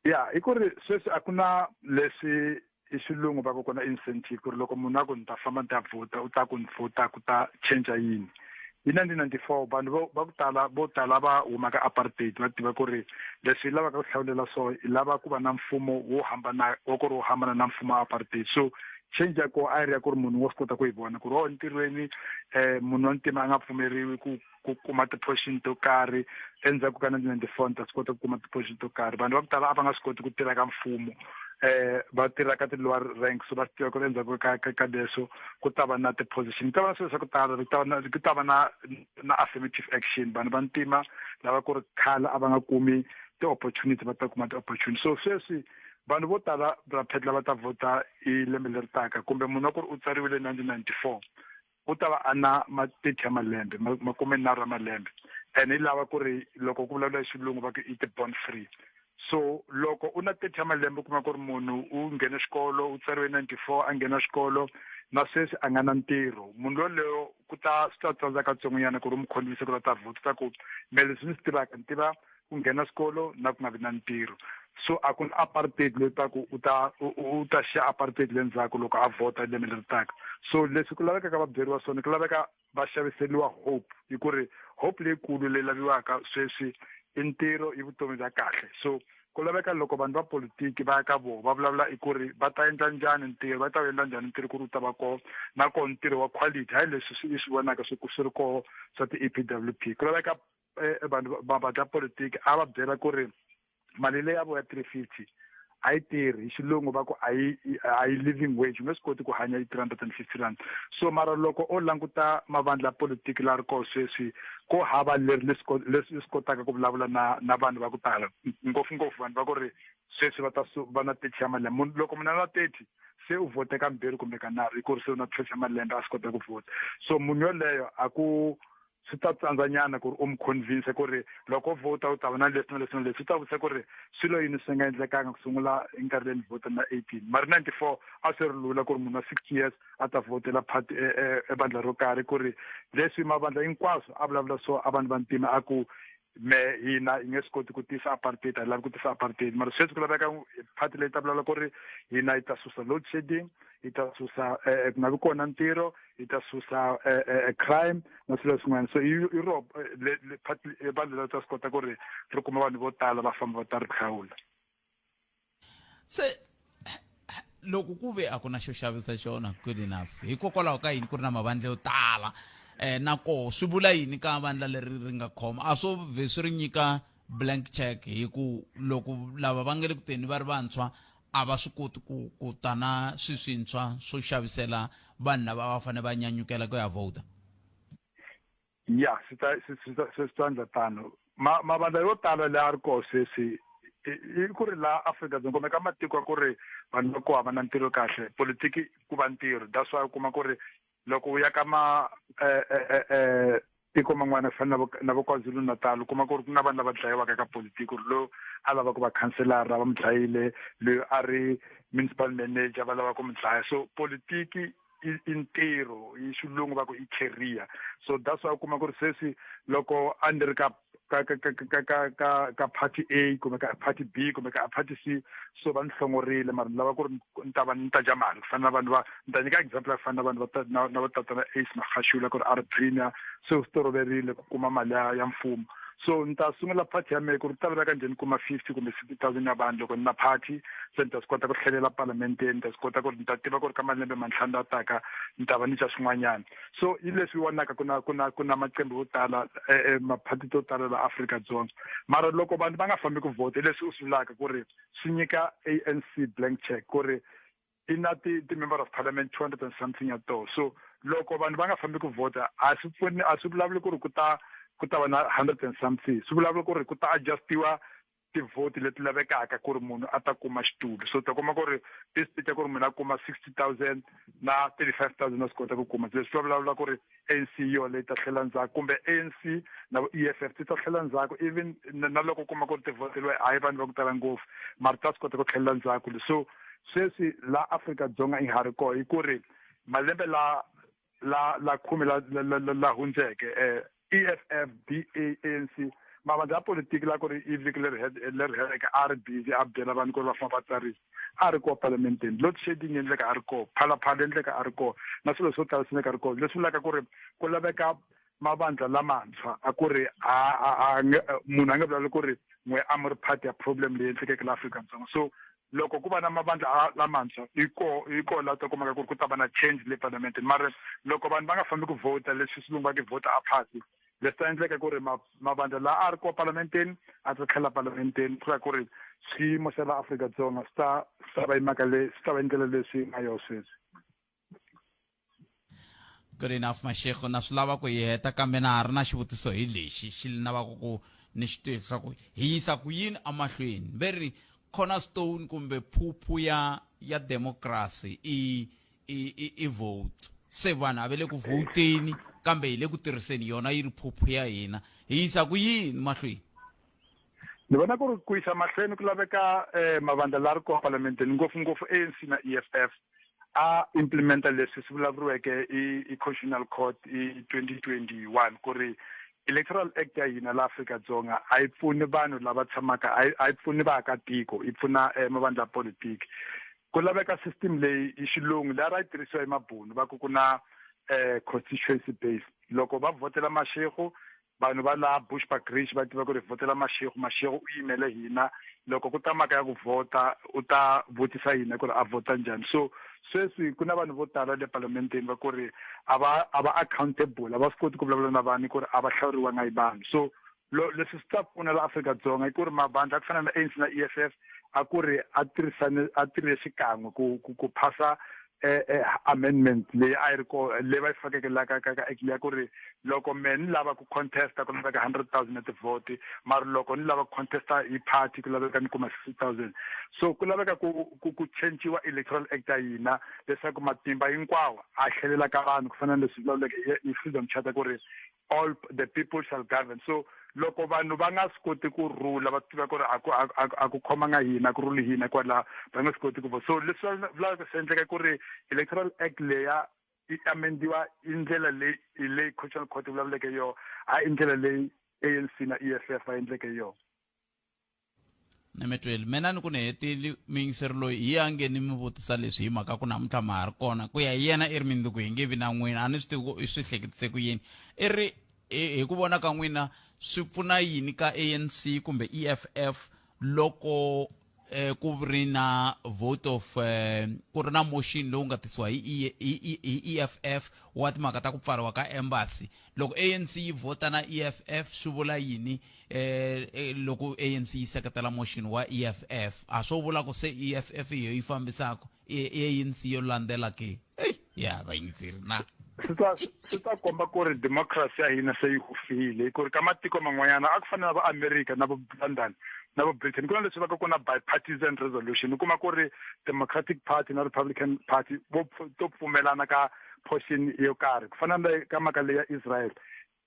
Ya, i ku ri sweswi a ku na leswi i xilungu va ku kona incentive, ku ri loko munhu a ku ni ta famba ni ta vhota, u ta ku ni vhota ku ta change yini. Hi 1994 vanhu va ku tala, vo tala va huma ka apartheid, va tiva ku ri leswi hi lavaka ku hlawulela so, hi lava ku va na mfumo wo hambana, wa ku ri wo hambana na mfumo wa apartheid. So change ya koho a yi ri ya ku ri munhu wa swi kota ku yi vona ku ri, oh, entirhweni, munhu wa ntima a nga pfumeriwi ku kuma ti-portion to karhi. Endzhaku ka 1994 ni ta swi kota ku kuma ti-portion to karhi. Vanhu va ku tala a va nga swi koti ku tirha ka mfumo, va tirha ka ti-lower ranks, so va swi tiva ku ri endzhaku ka leswo ku ta va na ti-position, ku ta va na swilo swa ku tala, ku ta va na, ku ta va na, na affirmative action. Vanhu va ntima lava ku ri khale a va nga kumi ti-opportunity, va ta kuma ti-opportunity. So sweswi vanhu vo tala va phetla va ta vhota hi lembe leri taka, kumbe munhu wa ku ri u tsariwile 1994 u ta va a na ma 30 ya malembe, makumenharhu ya malembe, and hi lava ku ri loko ku vulavula hi xilungu va ku i ti-born free. So loko u na 30 ya malembe, u kuma ku ri munhu u nghene xikolo, u tsariwe 94, a nghena xikolo, na sweswi a nga na ntirho, munhu loleyo ku ta swi ta tsandza katsongonyana ku ri u n'wi convince ku ri a ta vhota. Ta ku me leswi ni swi tivaka, ni tiva ku nghena xikolo na ku nga vi na ntirho. So a ku na apartheid leyi ta ku u ta xiya apartheid le ndzhaku loko a vhota lembe leri taka. So leswi ku lavekaka va byeriwa swona, ku laveka va xaviseriwa hope, hi ku ri hope leyikulu leyi laviwaka sweswi i ntirho, i vutomi bya kahle. So ku laveka loko vanhu va politiki va ya ka vona va vulavula i ku ri va ta endla njhani ntirho, va ta wu endla njhani ntirho ku ri wu ta va kona, na kona ntirho wa quality, hayi leswi i swi vonaka swi ri koho swa ti-E P W P. Ku laveka vanhu va ta politiki a va byela ku ri mali leyi ya vo ya 350 a yi tirhi, hi xilungu va ku a yi living wage, u nge swi koti ku hanya hi 350 rand. So mara loko o languta mavandla ya politiki la ri koho sweswi, ko hava leri leswi swi kotaka ku vulavula na vanhu va ku tala, ngopfungopfu vanhu va ku ri sweswi va ta va na 30 ya malembe. Munhu loko munhu a na 30 se u vote kambirhi kumbe kanharhu, hi ku ri se u na 30 ya malembe a swi kota ku vhota. So munhu yoleyo a ku swi ta tsandzanyana ku ri u n'wi convince ku ri loko vhota u ta va na leswi na leswi na leswi. Swi ta vutisa ku ri swilo yini swi nga endlekanga ku sungula hi nkarhi leyi ni vhota na 18, mara 94 a swi ri lula ku ri munhu wa 60 years a ta vhotela party e vandla ro karhi, ku ri leswi mavandla hinkwaswo a vulavula so a vanhu va ntima a ku me hina hi nge swi koti ku tisa apartheid, a hi lavi ku tisa apartheid. Mara sweswi ku laveka party leyi ta vulavula ku ri hina hi ta susa load shedding, hi ta susa ku nga vi kona ntirho, hi ta susa crime na swilo swin'wana. So i ro le party vandla leri ta swi kota ku ri ri kuma vanhu vo tala va famba va ta ri hlawula. Se loko ku ve a ku na xo xavisa xona, good enough, hikokwalaho ka yini ku ri na mavandla yo tala? Na koho swi vula yini ka vandla leri ri nga khoma? A swo vhe swi ri nyika blank check, hi ku loko lava va nga le ku teni va ri vantshwa a va swi koti ku ta na swi swintshwa swo xavisela vanhu lava va fanele va nyanyukela ku ya vhota. Ya, swi ta endla tano. Mavandla yo tala laha ri koho sweswi i ku ri laha Afrika-Dzonga kumbe ka matiko ya ku ri vanhu va ku hava na ntirho kahle, politiki ku va ntirho. That's why u kuma ku ri loko u ya ka ma Tiko man'wana ku fana na vo na vo KwaZulu-Natal u kuma ku ri ku na vanhu lava dlayiwaka ka politiki ku ri loyi a lava ku va khanselara va mu dlayile loyi a ri municipal manager va lava ku mu dlaya so politiki i i ntirho hi xilungu va ku i career so that's why u kuma ku ri sweswi loko a ni ri ka ka ka ka ka ka ka ka party A kumbe ka party B kumbe ka party C so va ni hlongorile mara ni lava ku ri ni ta va ni ta dya mali ku fana na vanhu va ni ta nyika example ya ku fana na vanhu va na na va tatana Ace Magashula ku ri a ri premier se u swi toloverile ku kuma mali ya ya mfumo so ni ta sungula party ya mehe ku ri ta laveka njhani ni kuma 50 kumbe 60,000 ya vanhu loko ni na party se ni ta swi kota ku tlhelela palamenteni ni ta swi kota ku ri ni ta tiva ku ri ka malembe mantlhanu la taka ni ta va ni dya swin'wanyana so hi leswi vonaka ku na ku na ku na maqembu yo tala eh, eh, maphati to tala la Afrika-Dzonga mara loko vanhu va nga fambi ku vhota hi leswi u swi vulaka ku ri swi nyika ANC blank check ku ri i na ti ti-member of parliament 200 and something ya toho so loko vanhu va nga fambi ku vhota a swi pfuni a swi vulavuli ku ri ku ta ku ta va na 100 and something swi vulavula ku ri ku ta adjustiwa tivhoti leti lavekaka ku ri munhu a ta kuma xitulu so ta kuma ku ri instead ya ku ri munhu a kuma 60,000 na 35,000 a swi kota ku kuma leswi va vulavula ku ri ANC yo leyi ta tlhela ndzhaku kumbe ANC na EFF ti ta tlhela ndzhaku even na loko kuma ku ri tivhoteliwe a yi vanhu va ku tala ngopfu mara ta swi kota ku tlhelela ndzhaku so sweswi la Afrika-Dzonga yi ha ri kona i ku ri malembe la la la khume la la la, la hundzeke eh, EFF DA ANC mavandla ya politiki la ku ri i vhiki leri leri heleke a ri busy a byela vanhu ku ri va famba va tsarisa a ri koho palamenteni load shedding endleka a ri koho phalaphala endleka a ri koho na swilo swo tala swi endleka a ri koho leswi vulaka ku ri ku laveka mavandla lamantshwa a ku ri a a munhu a nge vulavuli ku ri n'we a mu ri part ya problem leyi endlekeke la Afrika-Dzonga so loko ku va na mavandla lamantshwa hi koho hi koho laha ta kumaka ku ri ku ta va na change le palamenteni mara loko vanhu va nga fambi ku vhota leswi xilungu va ku vhota apathy leswi ta endleka ku ri mavandla laha a ri koho palamenteni a ta tlhela palamenteni ku ku ri xiyimo xa la Afrika-Dzonga swi ta swi ta va hi mhaka leyi swi ta va hi ndlela leswi nga yona sweswi. Good enough Mashego na swi lava ku hi heta kambe na ha ri na xivutiso hi lexi xi lavaka ku ni xi tivi leswaku hi yisa ku yini emahlweni ve ri cornerstone kumbe phuphu ya ya democracy i i i, i vote se vanhu a va le ku vhoteni kambe hi le ku tirhiseni yona yi ri phuphu ya hina hi yisa ku yini mahlweni? Ni vona ku ri ku yisa mahlweni ku laveka eh, mavandla la ri kona palamenteni ngopfungopfu ANC na EFF a implementa leswi swi vulavuriweke i i Constitutional Court i 2021 ku ri Electoral Act ya hina la Afrika-Dzonga a yi pfuni vanhu lava tshamaka a yi a yi pfuni vaakatiko yi pfuna eh, mavandla ya politiki ku laveka system leyi hi xilungu leyi a ra yi tirhisiwa hi mabunu va ku ku na eh, constituency based loko va vhotela Mashego Vanhu va laha Bushbuckridge va tiva ku ri hi vhotela Mashego, Mashego u yimele hina. Loko ku ta mhaka ya ku vhota u ta vutisa hina ku ri a vhota njhani. So sweswi ku na vanhu vo tala le palamenteni va ku ri a va a va accountable, a va swi koti ku vulavula na vanhu ku ri a va hlawuriwanga hi vanhu. So lo leswi swi ta pfuna la Afrika-Dzonga i ku ri mabandla ya ku fana na ANC na EFF a ku ri a tirhisane a tirhe xikan'we ku ku ku phasa eh, eh, amendment leyi a yi ri ko leyi va yi fakeke la ka ka ka act leya ku ri loko me ni lava ku contesta ku laveka 100,000 ya tivhoti mara loko ni lava ku contesta hi party ku laveka ni kuma 60,000 so ku laveka ku ku ku cinciwa electoral act ya hina leswaku matimba hinkwawo a tlhelela ka vanhu ku fana na leswi vulavuleke hi freedom charter ku ri all the people shall govern so loko vanhu va nga swi koti ku rhula va tiva ku ri a ku a ku khomanga hina ku rhuli hina kwala va nga swi koti ku so leswi vulaka swi endleka ku ri electoral act leya yi amendiwa i ndlela leyi leyi constitutional court yi vulavuleke yona hayi i ndlela leyi ANC na EFF va endleke yona. Nemetweli mina ni ku ni hetile muyingiseri loyi hi ya nge ni mi vutisa leswi hi mhaka ku namuntlha ma ha ri kona ku ya hi yena i ri mindzuku hi nge vi na n'wina a ni swi tivi ku i swi hleketise ku yini i ri hi ku vona ka n'wina swi pfuna yini ka ANC kumbe EFF loko eh, ku ri na vote of eh, ku ri na motion lowu nga tisiwa hi hi EFF wa timhaka ta ku pfariwa ka embassy loko ANC yi vhota na EFF swi vula yini eh, eh loko ANC yi seketela motion wa EFF a swo vula ku se EFF hi yo yi fambisaka ANC yo landzela ke ya vayingiseri na swi ta swi ta komba ku ri democracy ya hina se yi hufile ku ri ka matiko man'wanyana a ku fana na vo America na vo London na vo Britain ku na leswi va ka ku na bipartisan resolution u kuma ku ri Democratic Party na Republican Party vo to pfumelana ka portion yo karhi ku fana na ka mhaka leyi ya Israel.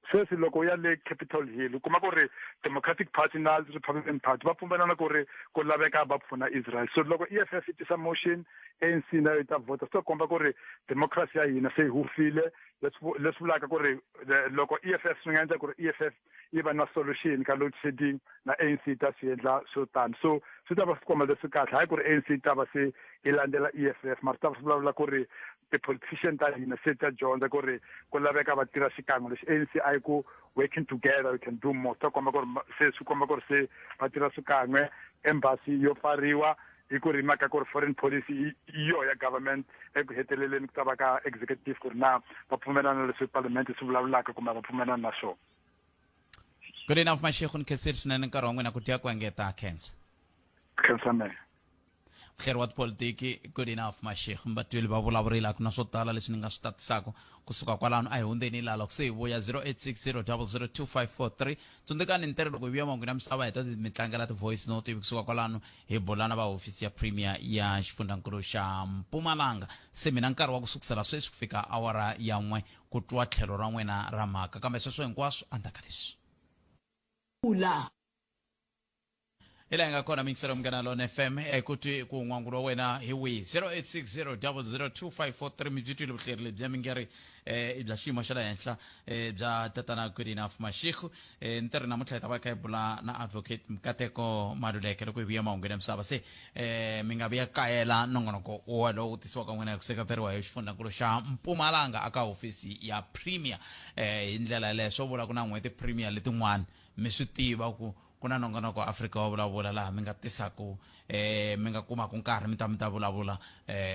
Sweswi loko u ya le Capitol Hill u kuma ku ri Democratic Party na Republican Party va pfumelana ku ri ku laveka va pfuna Israel. So loko EFF yi tisa motion, ANC na yo yi ta vhota, swi ta komba ku ri democracy ya hina se yi hufile, leswi leswi vulaka ku ri loko EFF swi nga endla ku ri EFF yi va na solution ka load shedding na ANC yi ta swi endla swo tano. So swi ta va swi komba leswi kahle, hayi ku ri ANC yi ta va se yi landzela EFF, mara swi ta va swi vulavula ku ri ti-politician ta hina se ta dyondza ku ri ku laveka va tirha xikan'we. Lexi ANC a yi ku working together we can do more, swi ta komba ku ri se swi komba ku ri se va tirha swikan'we. Embassy yo pfariwa hi ku ri mhaka ku ri foreign policy i yo ya government, eku heteleleni ku ta va ka executive ku ri na va pfumelana leswi parliament swi vulavulaka kumbe va pfumelana na swona. Good enough Mashego, ni khensile swinene nkarhi wa n'wina ku dya ku engeta. Khensa. Khensa mehe. Muhleri wa tipolitiki Good Enough Mashego, mi va vulavurile, a ku na swo tala leswi ni nga swi tatisaka kusuka kwalano. A hi hundzeni laha loko se hi vuya 0860 002543. Tsundzukani ntirho loko hi vuya mahungu ya misava hi ta mi tlangela ti-voice note, ivi kusuka kwalano hi bula na va hofisi ya premier ya xifundzhankulu xa Mpumalanga. Se mina nkarhi wa ku sukusela sweswi ku fika awara ya 1 ku twa tlhelo ra n'wina ra mhaka, kambe sweswo hinkwaswo endzhaku ka leswi. Ula. Hi laha hi nga kona mixero Munghana Lona FM, ku twi ku n'wangulo wa wena hi wihi? 0860 002543. Mi byi twile vuhleri lebyi ya mi nge ri i bya xiyimo xa le henhla, bya tatana Good Enough Mashego. Ntirho namuntlha hi ta va kha hi bula na Advocate Mkateko Maluleke loko hi vuya mahungwini ya misava. Se mi nga vuya kayela nongonoko wolowo wu tisiwaka n'wina hi ku seketeriwa hi xifundzankulu xa Mpumalanga aka hofisi ya premier. Hi ndlela yaleyo swo vula ku na n'hweti premier letin'wana mi swi tiva ku ku na nongonoko wa Afrika wa Vulavula laha mi nga tisaku mi nga kumaku nkarhi mi ta mi ta vulavula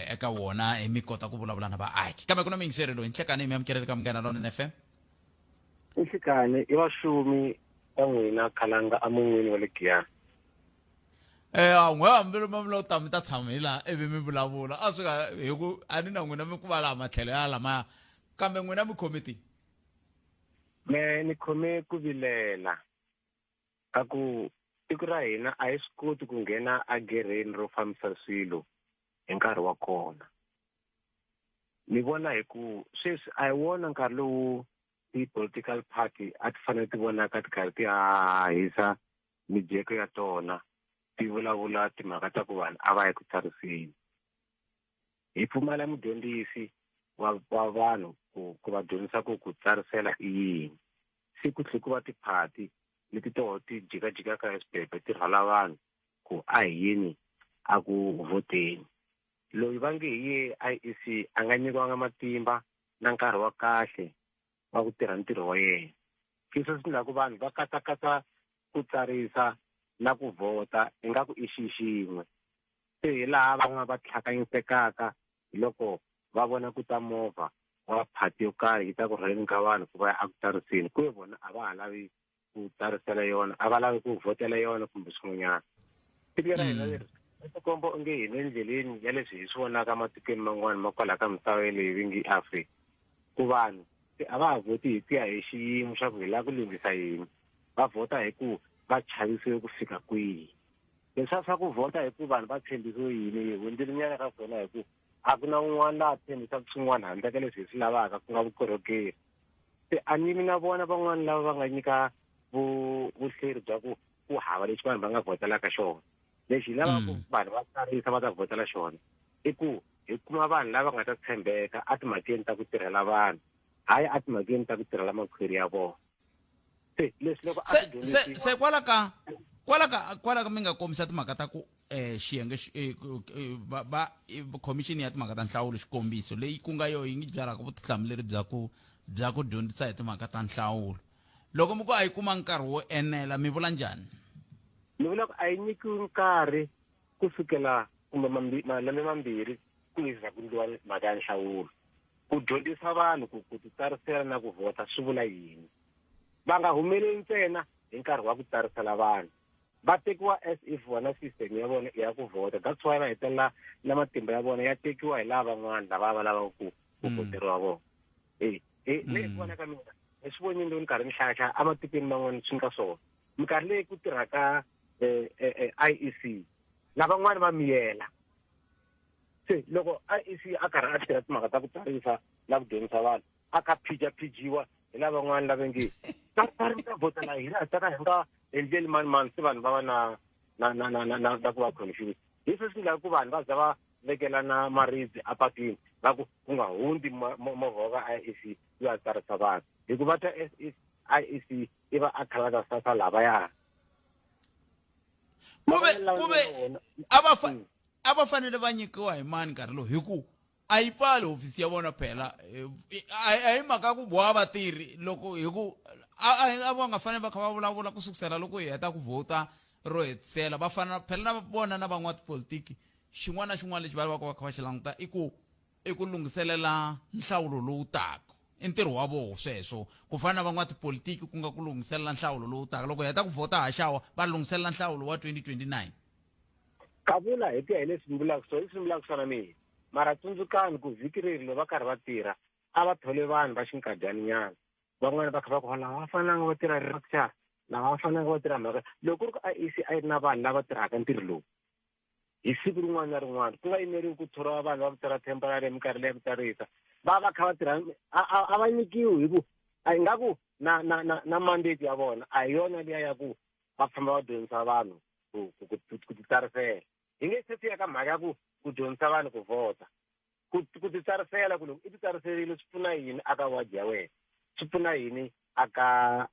eka wona, hi mi kota ku vulavula na vaaki. Kambe ku na muyingiseri loyi nhlekani, mi amukeleli ka Munghana Lonene FM. Nhlekani i vaxumi va n'wina Khalanga emun'wini wa le Giyani. N'we hambi mi lo ta mi ta tshama hi laha ivi mi vulavula a swi nga hi ku a ni na n'wina mi ku va laha matlhelo ya lamaya, kambe n'wina mi khome Me ni khome ku vilela ka ku tiko ra hina a hi swi koti ku nghena agereni ro fambisa swilo hi nkarhi wa kona. Ni vona hi ku sweswi a hi wona nkarhi lowu ti-political party a ti fanele ti vonaka ti karhi ti hahisa mijeko ya tona, ti vulavula timhaka ta ku vanhu a va yi ku tsariseni. Hi pfumala mudyondzisi wa wa vanhu ku ku va dyondzisa ku ku tsarisela i yini. Se ku tlhe ku va tiphati leti toho ti jikajikaka hi swipepe ti rhwala vanhu ku a hi yini a ku vhoteni. Loyi va nge hi ye IEC a nga nyikiwanga matimba na nkarhi wa kahle wa ku tirha ntirho wa yena. Leswi swi endlaku vanhu va katsakatsa ku tsarisa na ku vhota ingaku i xi xin'we. Se hi laha van'wana va tlhakanyisekaka hi loko va vona ku ta movha wa phati yo karhi yi ta ku rhwaleni ka vanhu ku va ya eku tsariseni, ku ve vona a va ha lavi ku tsarisela yona, a va lavi ku vhotela yona kumbe swin'wanyana. Tiko ra hina leri ri tikomba onge hi le ndleleni ya leswi hi swi vonaka ematikweni man'wana ma kwalaha ka misava yeleyo va nge i Afrika, ku vanhu se a va ha vhoti hi ku ya hi xiyimo xa ku hi lava ku lunghisa yini, va vhota hi ku va chavisiwe ku fika kwihi. Leswiya swa ku vhota hi ku vanhu va tshembisiwe yini hi hundzile nyana ka swona, hi ku a ku na un'wana laha tshembisaka swin'wana handle ka leswi hi swi lavaka, ku nga vukorhokeri. Se a ni yimi na vona van'wana lava va nga nyika vuhleri bya ku ku hava lexi vanhu va nga vhotelaka xona. Lexi hi lavaka ku vanhu va tsarisa va ta vhotela xona i ku hi kuma vanhu lava nga ta tshembeka etimhakeni ta ku tirhela vanhu, hayi etimhakeni ta ku tirhela makhwiri ya vona. Se leswi loko a Se swi se dyondzisiwa se kwala ka kwala ka kwala ka mi nga kombisa timhaka ta ku xiyenge va va commission ya timhaka ta nhlawulo, xikombiso leyi ku nga yo yi ngi byaraka vutihlamuleri bya ku dyondzisa hi timhaka ta nhlawulo, loko mi ku a yi kuma nkarhi wo enela, mi vula njhani? Ni vula ku a yi nyikiwi nkarhi ku sukela kumbe malembe mambirhi ku za ku endliwa mhaka ya nhlawulo, ku dyondzisa vanhu ku titsarisela na ku vhota swi vula yini. Va nga humeleli ntsena hi nkarhi wa ku tsarisela vanhu, va tekiwa as if vona system ya vona i ya ku vhota. That's why va hetelela na matimba ya vona ya tekiwa hi lava van'wana lava va lavaka ku vhoteriwa vona. Me hi ku vona ka mina, ni swi vonile loko ni karhi ni hlayahlaya ematikweni man'wana swi nga swona. Minkarhi leyi ku tirhaka IEC, lavan'wana va miyela. Se loko IEC a karhi a tirha timhaka ta ku tsarisa na ku dyondzisa vanhu, a kha phijaphijiwa Hi lavan'wana lava nge va ri ta vhota la hina hi ta ka hi nga endleli mani mani, se vanhu va va na ku va confused. Hi sweswi endlaka ku vanhu va za va vekelana maribye apatwini, va ku ku nga hundzi movha wa ka IEC yo ya tsarisa vanhu, hikuva ta IEC i va a khalaka sasa lavaya. Kuve a va fanele va nyikiwa hi mani nkarhi lowu? Hi ku a yi pfali hofisi ya vona phela, a hi mhaka ku boha vatirhi loko hi ku a va nga fanele va kha va vulavula ku sukusela loko hi heta ku vhota ro hetisela. Va fanela phela na vona na van'watipolitiki, xin'wana na xin'wana lexi va lavaka va kha va xi languta i ku lunghiselela nhlawulo lowu taka. I ntirho wa voho sweswo, ku fana na van'watipolitiki, ku nga ku lunghiselela nhlawulo lowu taka. Loko hi heta ku vhota haxawa, va lunghiselela nhlawulo wa 2029. Kavula, hi ku ya hi leswi mi vulaka swona, leswi mi vulaka swona mina, mara tsundzukani ku vhiki leri loko va karhi va tirha, a va thole vanhu va xinkadyaninyana van'wana va kha va ku lava va fanelanga va tirha structure, lava va fanelanga va tirha mhaka. Loko ku ri ku IEC a yi ri na vanhu lava tirhaka ntirho lowu hi siku rin'wana na rin'wana, ku nga yimeriwi ku thoriwa vanhu va ku tirha temporary minkarhi leyi ya ku tsarisa, va va kha va tirha, a va nyikiwi hi ku a ingaku na mandate ya vona a hi yona liya ya ku va famba va dyondzisa vanhu ku titsarisela. Hi nge se fika ka mhaka ya ku dyondzisa vanhu ku vhota, ku titsarisela, ku loko i titsariserile swi pfuna yini aka wadi ya wena, swi pfuna yini aka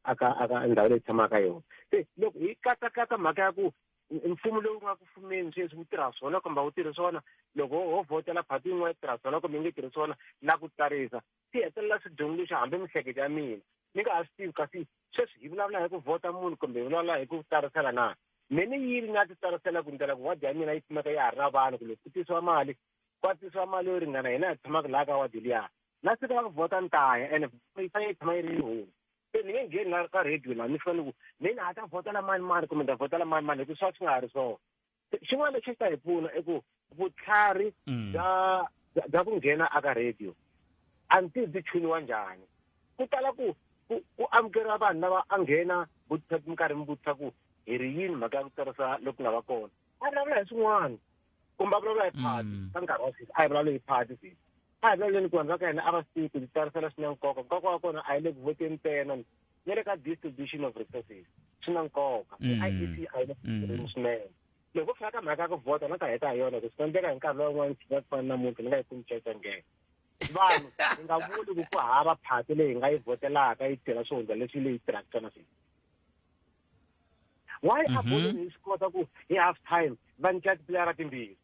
ndhawu leyi tshamaka yona. Se loko hi katsakatsa mhaka ya ku mfumo lowu nga ku fumeni sweswi wu tirha swona kumbe a wu tirhi swona, loko ho vhotela phati yin'wana yi tirha swona kumbe yi nge tirhi swona, na ku tsarisa swi hetelela swi dyondzisa hambi mihleketo ya mina ni nga ha swi tivi. Kasi sweswi hi vulavula hi ku vhota munhu kumbe hi vulavula hi ku tsarisela na? Me ni yini ni ya ti tsarisela ku ndlela ku wadi ya mina yi kumeka ya ha ri na vanhu, ku loko ku tisiwa mali, ku tisiwa mali yo ringana hina hi tshamaka laha ka wadi liya. Na siku ra ku vhota ni ta ya, ene yi fanele yi tshama yi ri home. Se ni nge ngheni la ka radio laha ni fika ni ku mina ha ta vhotela mani mani kumbe ni ta vhotela mani mani, hi ku swa swi nga ha ri swona. Xin'wana lexi xi ta hi pfuna i ku vutlhari bya ku nghena aka radio, a ni tivi byi chuniwa njhani. Ku tala ku amukeriwa vanhu lava a nghena vutisa minkarhi mi vutisa ku hi ri yini mhaka ya ku tsarisa loku nga va kona, a vulavula hi swin'wana kumbe a vulavula hi phati. Ka nkarhi wa sweswi a hi vulavuli hi phati, sweswi a hi vulavuleni ku vanhu va ka hina a va swi tivi ku ti tsarisela swi na nkoka. Nkoka wa kona a hi le ku vhoteni ntsena, na le ka distribution of resources swi na nkoka. IEC a yi le ku swinene. Loko fika ka mhaka ya ku vhota na ta heta hi yona, ku swi endleka hi nkarhi lowun'wana tshika ku fana namuntlha ni nga yi kumi cacangena. Vanhu hi nga vuli ku ku hava phati leyi hi nga yi vhotelaka yi tirha swihundla leswi leyi tirhaka swona sweswi. Why a bolweni hi swi kota ku hi half time va nyika tipileyara timbirhi,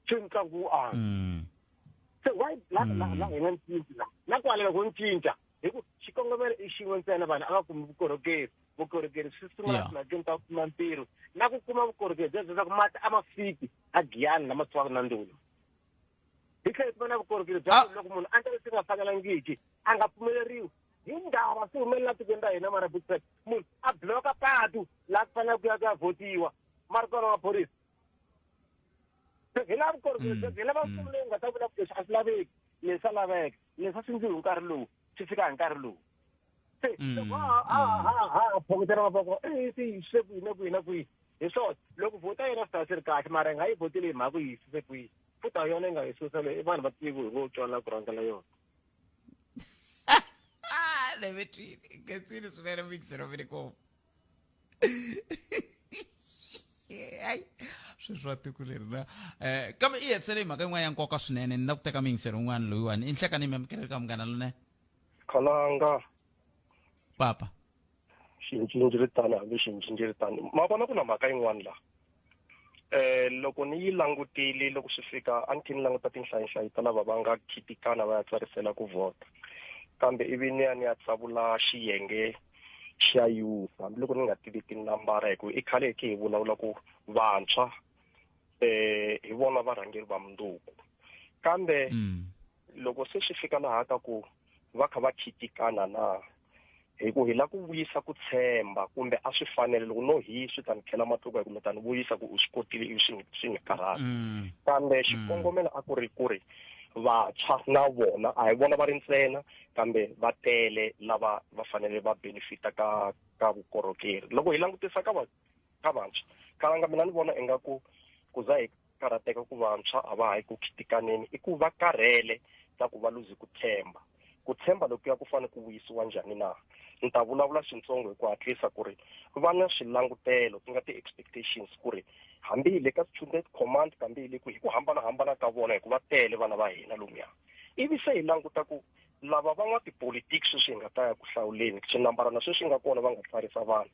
swi ntlangu wu antswa? Se why la hi nga cinci la na kwala? Loko ni cinca hi ku xikongomelo i xin'we ntsena, vanhu a va kumi vukorhokeri. Vukorhokeri swi sungula timhakeni ta ku kuma ntirho na ku kuma vukorhokeri bya leswaku mati a ma fiki a Giyani lama sukaka na ndula. Hi tlhela hi kuma na vukorhokeri bya ku loko munhu a endla leswi nga fanelangiki a nga pfumeleriwi. Hi ndava swi humelela tikweni ra hina, mara Bookfed munhu a bloka patu laha ku fanele ku ya vhotiwa, ma ri kona maphorisa. Hi lava vukorhokeri byebyo, hi lava mfumo lowu nga ta vula ku leswi a swi laveki, leswi swa laveka, leswi a swi ndzi hi nkarhi lowu, swi fika hi nkarhi lowu. Se loko ha phokotela mavoko se yi yise kwihi na kwihi na kwihi, hi swona loko vhota yona swi ta swi ri kahle, mara hi nga yi vhoteli hi mhaka ku yi yisise kwihi futhi a yona yi nga yi susa leyi i vanhu va tivi hi vo tswala ku rhangela yona. Levetwini khensile swinene mixero mirikopo. Hayi, sweswi wa tiko leri na kambe i hetisele hi mhaka yin'wana ya nkoka swinene. Ni la ku teka miyingiselo yin'wana loyiwani. I nhlekani mi amukeleli ka Munghana Lonene. Khalanga. Papa. Xincinjiritani, hambi xincinjiritani, ma vona ku na mhaka yin'wana laha. Loko ni yi langutile, loko swi fika a ni khe ni languta tinhlayinhlayi ta lava va nga khitikana va ya tsarisela ku vhota, kambe ivi ni ya tsavula xiyenge xa youth, hambiloko ni nga tivi tinambara, hi ku i khale hi khe hi vulavula ku vantshwa hi vona varhangeri va mundzuku, kambe loko se swi fika laha ka ku va kha va khitikana na hi ku hi la ku vuyisa ku tshemba kumbe a swi fanele, loko no hi swi ta ni khela matluka hi kumbe ta ni vuyisa ku u swi kotile ivi swi ni karhata, kambe xikongomelo a ku ri vantshwa na vona a hi vona va ri ntsena, kambe va tele lava va fanele va benefita ka vukorhokeri. Loko hi langutisa ka vantshwa, Kalanga, mina ni vona ingaku ku za hi karhateka ku vantshwa a va ha yi ku khitikaneni i ku va karhele ta ku va luze ku tshemba. Ku tshemba lokuya ku fanele ku vuyisiwa njhani na? Ni ta vulavula swintsongo hi ku hatlisa ku ri va na swilangutelo ku nga ti-expectations ku ri hambi hi le ka student command kambe hi le ku hi ku hambanahambana ka vona hikuva tele vana va hina lomuya. Ivi se hi languta ku lava van'watipolitiki sweswi hi nga ta ya ku hlawuleni swinambarana sweswi nga kona va nga tsarisa vanhu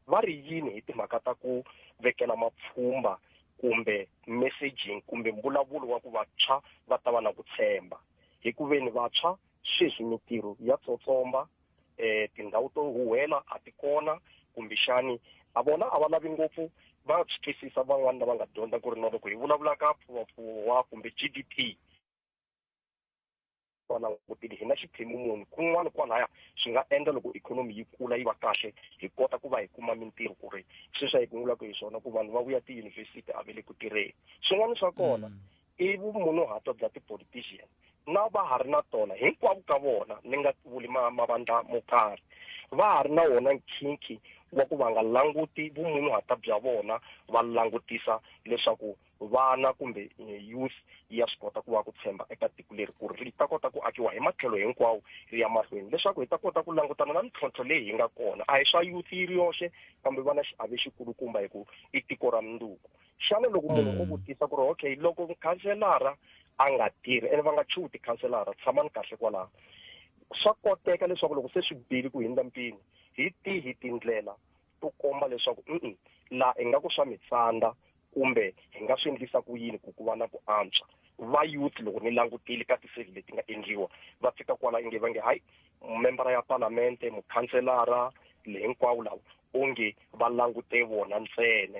va ri yini hi timhaka ta ku vekela mapfhumba kumbe messaging kumbe mbulavulo wa ku vantshwa va ta va na ku tshemba hi ku veni vantshwa sweswi mintirho ya tsotsomba tindhawu to huhwela a ti kona kumbexani a vona a va lavi ngopfu va swi twisisa van'wani lava nga dyondza ku ri na loko hi vulavula ka pfuwapfuwa kumbe G_D_P va langutile hi na xiphemu muni kun'wana kwalaya swi nga endla loko ikhonomi yi kula yi va kahle hi kota ku va hi kuma mintirho ku ri sweswi a hi gungulaka hi swona ku vanhu va vuya tiyunivhesiti a ve le ku tirheni swin'wana swa kona i vumunhuhatwa bya ti-politician na va ha ri na tona hinkwavo ka vona ni nga vuli mavandla mo karhi va ha ri na wona nkhinkhi wa ku va nga languti vumunhuhata bya vona va langutisa leswaku vana kumbe youth ya swi kota ku va ku tshemba eka tiko leri ku ri ta kota ku akiwa hi matlhelo hinkwawo ri ya mahlweni leswaku hi ta kota ku langutana na mintlhontlho leyi hi nga kona a hi swa youth yi ri yoxe kambe va na xiave xikulukumba hi ku i tiko ra mundzuku xana loko munhu o vutisa ku ri okay loko khanselara a nga tirhi ene va nga chuhi tikhanselara tshamani kahle kwalaho swa koteka leswaku loko se swi bile ku hindza mpimo hi tihi tindlela to komba leswaku laha ingaku swa mi tsandza kumbe hi nga swi endlisa ku yini ku ku va na ku antswa va youth loko ni langutile ka ti-survey leti nga endliwa va fika kwala inge va nge hayi membara ya palamente mukhanselara le hinkwavo lava onge va langute vona ntsena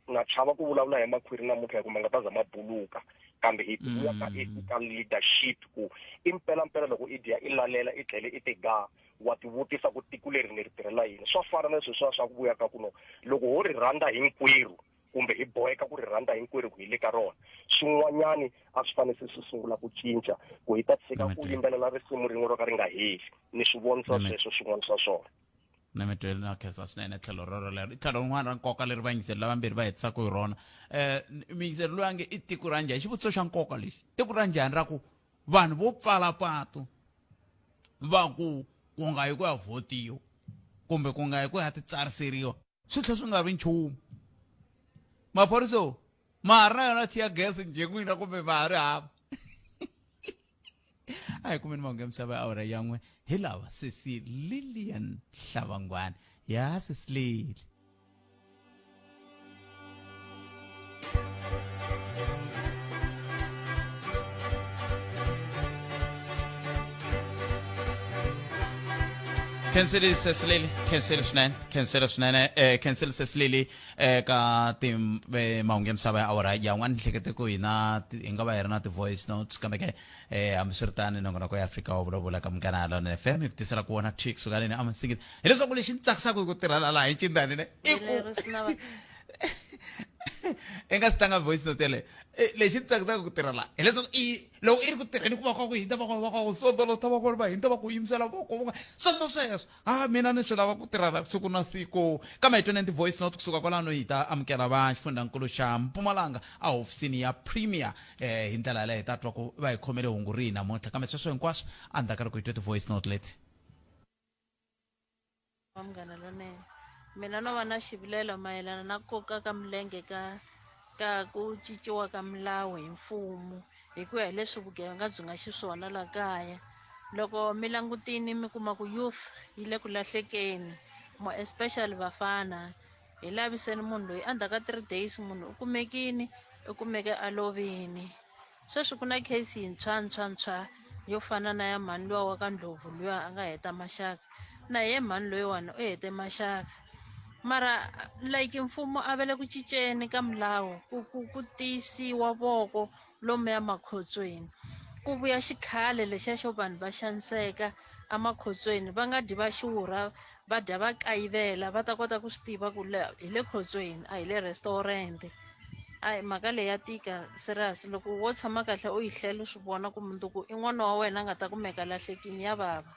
na chava ku vulavula hi makhwiri namuntlha hikuva ma nga ta za ma buluka kambe hi vuya ka ka leadership ku i mpelampela loko i dya i lalela i tlhele i tiga wa tivutisa ku tiko leri ni ri tirhela yini swa fana na sweswiya swa ku vuya ka ku no loko ho ri rhandza hinkwerhu kumbe hi boheka ku ri rhandza hinkwerhu ku hi le ka rona swin'wanyani a swi fanele se swi sungula ku cinca ku hi ta tshika ku yimbelela risimu rin'we ro ka ri nga heli ni swi vonisa sweswo swin'wana swa swona Na mi twele na khensa swinene tlhelo rero lero i tlhelo rin'wana ra nkoka leri vayingiseri lavambirhi va hetisaka hi rona muyingiseri loyi a nge i tiko ra njhani xivutiso xa nkoka lexi tiko ra njhani ra ku vanhu vo pfala patu va ku ku nga yi ku ya vhotiwa kumbe ku nga yi ku ya titsariseriwa swi tlhela swi nga vi nchumu maphoriso ma ha ri na yona tear gas njhe n'wina kumbe ma ha ri hava a hi kumeni mahungu ya misava ya awara yan'we hi lava sesi Lilian Hlavangwani ya sesi Lili. Khensile Sesilili, khensile swinene, khensile swinene, khensile Sesilili ka ti mahungu ya misava ya awara ya n'wana hlekete ku hina hi nga va hi ri na ti-voice notes kambe ke hambiswiritano nongonoko ya Afrika wa vulavula ka Munghana Lonene FM hi ku tisela ku vona Twix suka leni amasingita hileswaku lexi ni tsakisaka hi ku tirhela laha hi cindani ne i ku i nga si tlanga voice note yeleyo lexi ni tsakisaka ku tirha laha hileswaku i loko i ri ku tirheni ku va ka ku hindza va va ka ku sondolo ta va ku va hindza va ku yimisela voko sweswo sweswo a mina ni swi lava ku tirha siku na siku kambe hi twenty voice note kusuka kwalano hi ta amukela va xifundzankulu xa Mpumalanga a hofisini ya premier hi ndlela yaleyo hi ta twa ku va hi khomele hungu rihi namuntlha kambe sweswo hinkwaswo endzhaku ka loko hi twe ti-voice note leti. Wa Munghana Lonene mina no va na xivilelo mayelana na ku koka ka milenge ka ka ku cinciwa ka milawu hi mfumo hi ku ya hi leswi vugevenga byi nga xiswona la kaya loko mi langutini mi kuma ku youth yi le ku lahlekeni more especially vafana hi laviseni munhu loyi endzhaku ka 3 days munhu u kumekini u kumeke a lovini sweswi ku na case yintshwa ntshwa ntshwa yo fana na ya mhani luwa wa ka Ndlovu luya a nga heta maxaka na ye mhani loyiwani u hete maxaka mara like mfumo a va le ku cinceni ka milawu ku tiyisiwa voko lomuya makhotsweni ku vuya xikhale lexiya xo vanhu va xaniseka emakhotsweni va nga dyi va xurha va dya va kayivela va ta kota ku swi tiva ku hi le khotsweni a hi le restaurant a mhaka leyi ya tika serious loko wo tshama kahle u yi hlela u swi vona ku mundzuku i n'wana wa wena a nga ta kumeka lahlekini ya vava.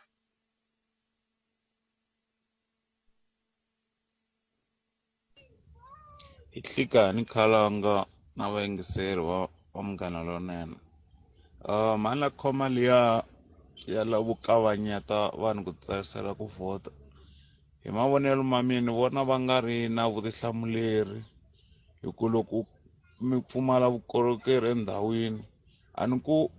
Hi nhlikani khalanga na vayingiseri va Munghana Lonene. Mhani la khoma liya ya lava ku kavanyeta vanhu ku tsarisela ku vhota hi mavonelo ma mina ni vona va nga ri na vutihlamuleri hi ku loko mi pfumala vukorhokeri endhawini a ni ku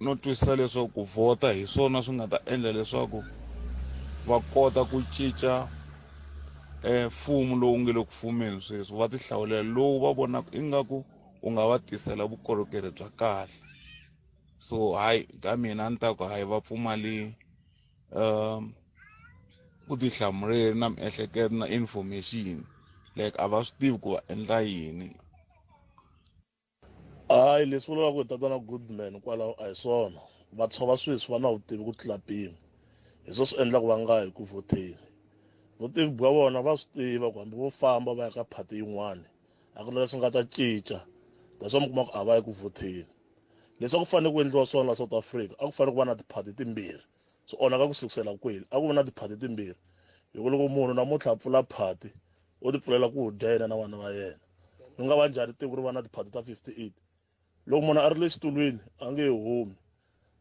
no twisisa leswaku ku vhota hi swona swi nga ta endla leswaku va kota ku cinca mfumo lowu nge le ku fumeni sweswi va ti hlawulela lowu va vonaka ingaku wu nga va tisela vukorhokeri bya kahle so hayi ka mina a ni ta ku hayi va pfumali vutihlamuleri na miehleketo na information like a va swi tivi ku va endla yini. Hayi leswi vulaka hi tatana Goodman kwalaho a hi swona vantshwa va sweswi va na vutivi ku tlula mpimo hi swo swi endlaka va nga yi ku vhoteni vutivi bya vona va swi tiva ku hambi vo famba va ya ka phati yin'wani a ku na leswi nga ta cinca that's why mi kuma ku a va yi ku vhoteni leswi a ku fanele ku endliwa swona la South Africa a ku fanele ku va na tiphati timbirhi swi onhaka ku sukusela kwini a ku va na tiphati timbirhi hi ku loko munhu namuntlha a pfula phati u ti pfulela ku dya yena na vana va yena ri nga va njhani tiko ri va na tiphati ta 58 loko munhu a ri le xitulwini a nge humi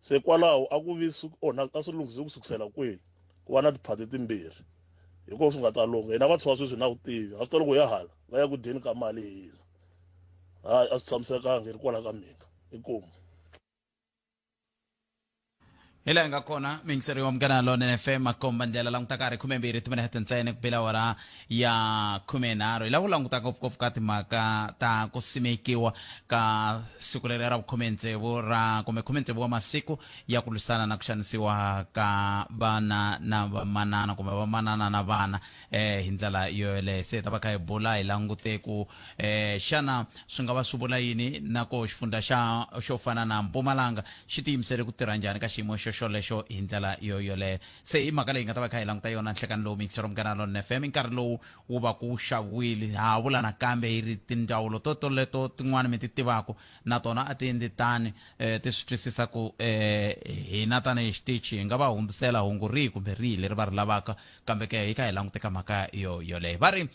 se kwalaho a ku vi swi onhaka a swi lunghisiwi ku sukusela kwini ku va na tiphati timbirhi hi kona swi nga ta lungha hina vantshwa sweswi na vutivi a swi ta loko ya hala va ya ku dyeni ka mali hina hayi a swi tshamisekanga hi ri kwala ka mina inkomu hi laha hi nga kona miyingiseri wa munghana lonene fm makomba ndlela languta karhi khumembirhi timinete ntsena ku bela awara ya khumenharhu hi lava ku languta ngopfungopfu ka timhaka ta ku simekiwa ka siku leri ra vukhumentsevu ra kumbe khumentsevu wa masiku ya ku lwisana na ku xanisiwa ka vana na vamanana kumbe vamanana na vana eh hi ndlela yo yoleyo se hi ta va kha hi bula hi langute ku eh xana swi nga va swi vula yini na ko xifundza xa xo fana na Mpumalanga xi tiyimisele ku tirha njhani ka xiyimo xo xolexo hi ndlela yo yoleyo se i mhaka leyi nga ta va kha hi languta yona nhlekani lowu mixero munghana lonene fm i nkarhi lowu wu va ku xaviwile ha vula nakambe hi ri tindzawulo to toleto tin'wana mi ti tivaka na tona a ti endli tani eh, ti swi twisisa ku eh, hina tanihi xitichi hi nga va hundzisela hungu rihi kumbe rihi leri va ri lavaka kambe ke hi kha hi langute ka mhaka yo yoleyo va ri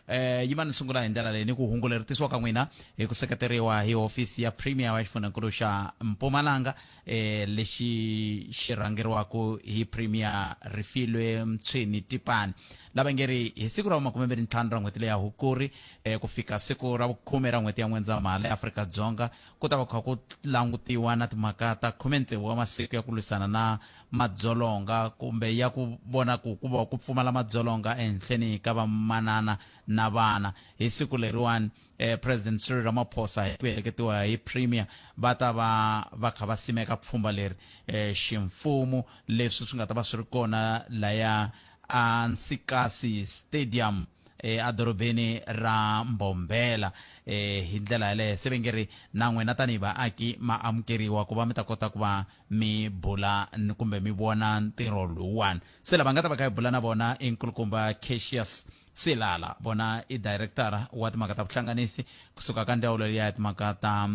eh yima ni sungula hi ndlela leyi ni ku hungu leri tisiwaka n'wina hi ku seketeriwa hi hofisi ya premier wa xifundzhankulu xa Mpumalanga eh lexi xi rhangeriwaka hi premier Refilwe Mtshweni Tipani lava nge ri hi siku ra makumembirhi ntlhanu ra n'hweti leya Hukuri eh ku fika siku ra vukhume ra n'hweti ya N'wendzamhala eAfrika-Dzonga ku ta va kha ku langutiwa na timhaka ta khume-tsevu wa masiku ya ku lwisana na madzolonga kumbe ya ku vona ku ku va ku pfumala madzolonga ehenhleni ka vamanana na vana hi siku leriwani eh, president Cyril Ramaphosa hi ku heleketiwa hi premier va ta va va kha va simeka pfhumba leri eh, ximfumo leswi swi nga ta va swi ri kona laya a Nsikasi Stadium edorobeni ra Mbombela eh hi ndlela yaleyo se va nge ri na n'wina tanihi vaaki ma amukeriwa ku va mi ta kota ku va mi bula kumbe mi vona ntirho lowuwani se lava nga ta va kha hi bula na vona i nkulukumba Cassius Silala vona i director wa timhaka ta vuhlanganisi kusuka ka ndzawulo liya ya timhaka ta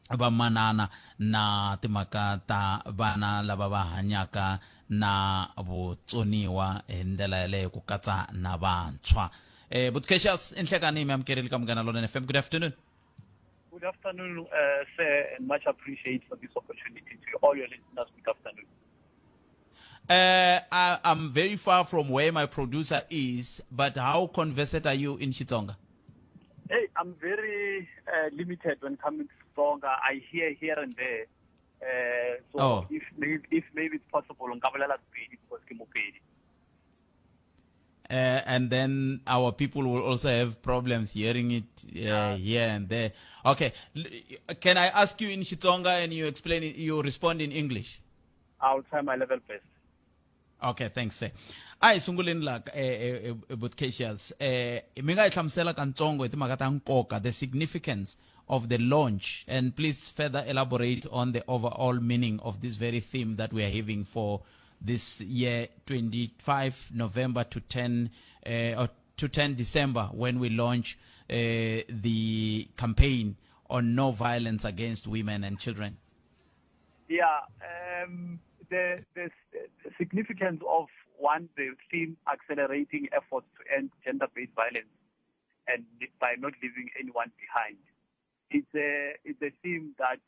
vamanana na timhaka ta vana lava va hanyaka na vutsoniwa hi ndlela yaleyo ku katsa na vantshwa eh Butkeshas inhlekani mi amukerile ka Munghana Lonene FM good afternoon. Good afternoon, sir, and much appreciate for this opportunity to all your listeners. Good afternoon. I'm very far from where my producer is, but how conversant are you in Xitsonga? Hey, I'm very limited when coming to Xitsonga. I hear here and there. So oh. if maybe, if maybe it's possible, nka bolela Sepedi because ke Mopedi. And then our people will also have problems hearing it here and there. Okay, can I ask you in Xitsonga and you explain it, you respond in English? I'll try my level best. Okay, thanks sir. A hi sunguleni la eh, eh, eh, Butcacius. Eh, mi nga hi hlamusela kantsongo hi timhaka ta nkoka, the significance of the launch, and please further elaborate on the overall meaning of this very theme that we are having for this year 25 November to 10 or to 10 December when we launch the campaign on no violence against women and children. Yeah, the, the, the significance of one, the theme accelerating efforts to end gender-based violence and by not leaving anyone behind. It's a, it's a theme that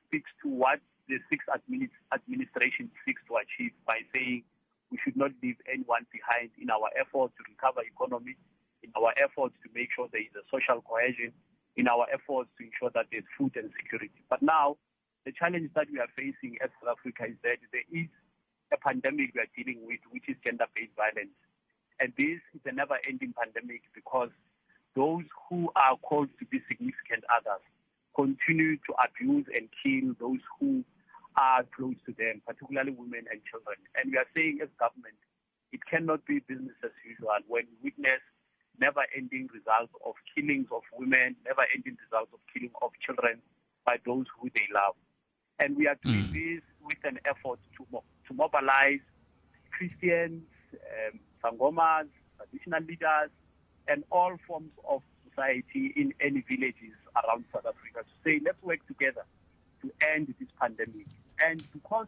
speaks to what the sixth administration seeks to achieve by saying we should not leave anyone behind in our effort to recover economy, in our efforts to make sure there is a social cohesion, in our efforts to ensure that there's food and security. But now, the challenge that we are facing as South Africa is that there is a pandemic we are dealing with, which is gender-based violence. And this is a never-ending pandemic because those who are called to be significant others continue to abuse and kill those who are close to them, particularly women and children. And we are saying as government, it cannot be business as usual when we witness never-ending results of killings of women, never-ending results of killing of children by those who they love. And we are doing this with an effort to mobilize Christians, Sangomas, traditional leaders, and all forms of society in any villages around South Africa to say, let's work together to end this pandemic. And because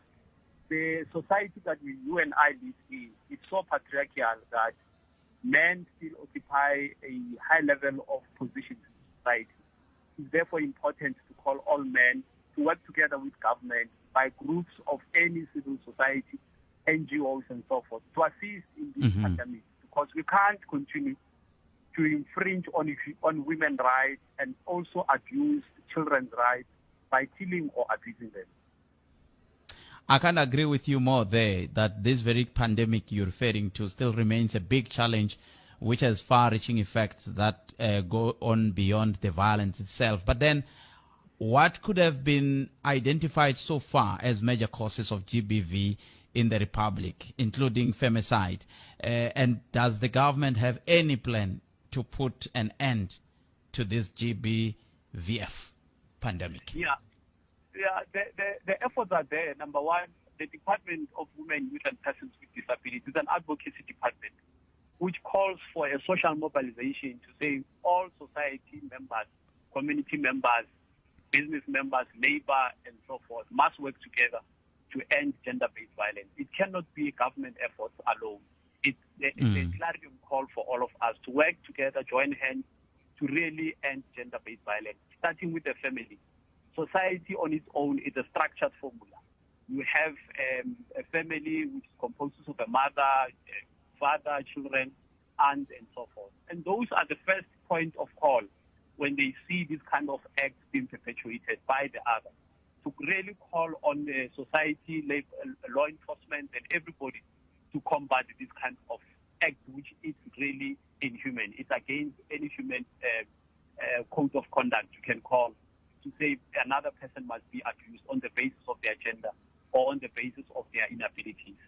the society that you and I live in is so patriarchal that men still occupy a high level of position in society, it's therefore important to call all men to work together with government, by groups of any civil society, NGOs and so forth, to assist in this pandemic, because we can't continue to infringe on women's rights and also abuse children's rights by killing or abusing them. I can't agree with you more there that this very pandemic you're referring to still remains a big challenge, which has far-reaching effects that go on beyond the violence itself. But then, what could have been identified so far as major causes of GBV in the Republic, including femicide? And does the government have any plan to put an end to this GBVF pandemic? Yeah, the efforts are there. Number one, the Department of Women, Youth and Persons with Disabilities is an advocacy department which calls for a social mobilization to say all society members, community members, business members, labor, and so forth must work together to end gender-based violence. It cannot be government efforts alone. It's a clarion call for all of us to work together, join hands to really end gender-based violence, starting with the family. Society on its own is a structured formula. You have a family which is composed of a mother, father, children, aunt, and so forth. And those are the first point of call when they see this kind of acts being perpetuated by the other, to really call on the society, law enforcement, and everybody to combat this kind of act, which is really inhuman. It's against any human code of conduct you can call to say another person must be abused on the basis of their gender or on the basis of their inabilities.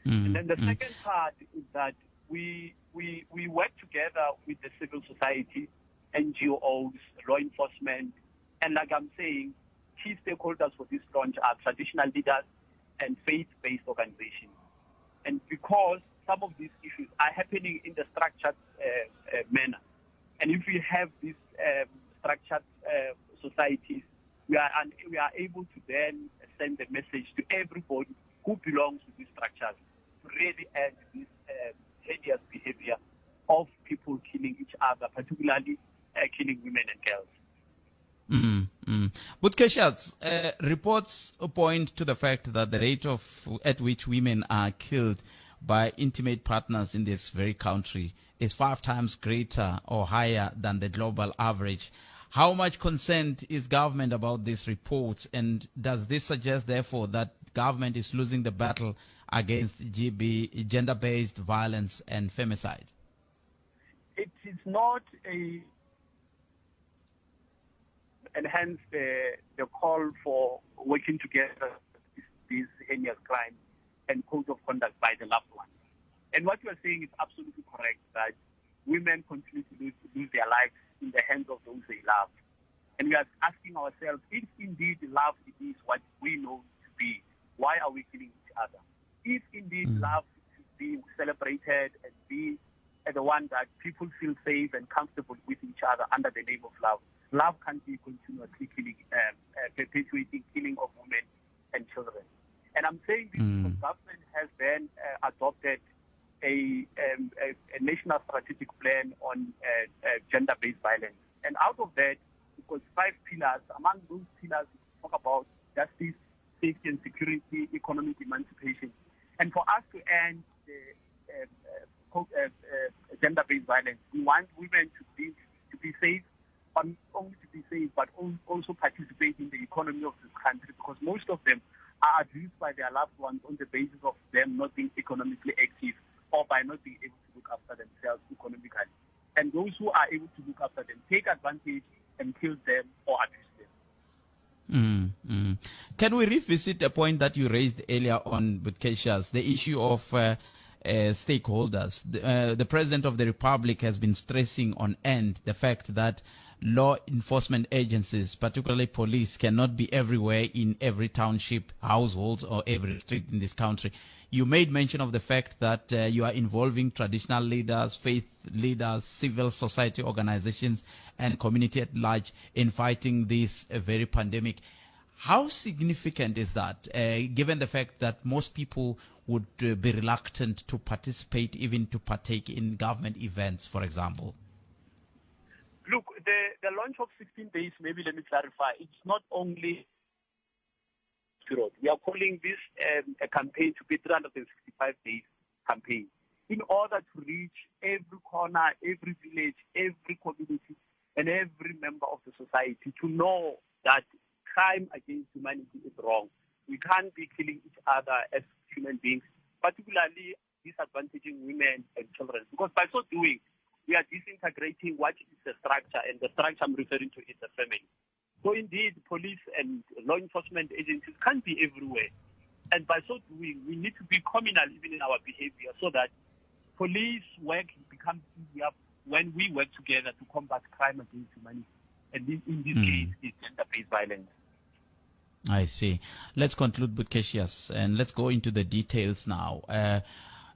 And then the second part is that we work together with the civil society, NGOs, law enforcement, and like I'm saying, key stakeholders for this launch are traditional leaders and faith-based organizations. And because some of these issues are happening in the structured manner, and if we have these structured societies, we are able to then send the message to everybody who belongs to these structures to really end this hideous behavior of people killing each other, particularly killing women and girls. But Cassius, reports point to the fact that the rate at which women are killed by intimate partners in this very country is 5 times greater or higher than the global average. How much concerned is government about these reports, and does this suggest, therefore, that government is losing the battle against gender-based violence and femicide? It is not a... And hence the call for working together these heinous crimes and code of conduct by the loved ones. And what you are saying is absolutely correct, that women continue to lose their lives in the hands of those they love. And we are asking ourselves, if indeed love is what we know to be, why are we killing each other? If indeed love should be celebrated and be the one that people feel safe and comfortable with each other under the name of love, love can't be continuously killing, perpetuating killing of women and children. And I'm saying this because government has then adopted a national strategic plan on gender-based violence. And out of that, because 5 pillars, among those pillars, we talk about justice, safety and security, economic emancipation. And for us to end the gender-based violence, we want women to be safe, but not only to be safe, but also participate in the economy of this country, because most of them are abused by their loved ones on the basis of them not being economically active or by not being able to look after themselves economically. And those who are able to look after them take advantage and kill them or abuse them. Can we revisit a point that you raised earlier on with Cassius, the issue of stakeholders? The President of the Republic has been stressing on end the fact that law enforcement agencies, particularly police, cannot be everywhere in every township, households, or every street in this country. You made mention of the fact that you are involving traditional leaders, faith leaders, civil society organizations, and community at large in fighting this very pandemic. How significant is that, given the fact that most people would be reluctant to participate, even to partake in government events, for example? Look, the launch of 16 days, maybe let me clarify, it's not only period. We are calling this a campaign to be 365 days campaign in order to reach every corner, every village, every community, and every member of the society to know that crime against humanity is wrong. We can't be killing each other as human beings, particularly disadvantaging women and children, because by so doing, we are disintegrating what is the structure, and the structure I'm referring to is the family. So indeed, police and law enforcement agencies can't be everywhere. And by so doing, we need to be communal even in our behavior so that police work becomes easier when we work together to combat crime against humanity. And in this case, it's gender-based violence. I see. Let's conclude with Cassius, and let's go into the details now.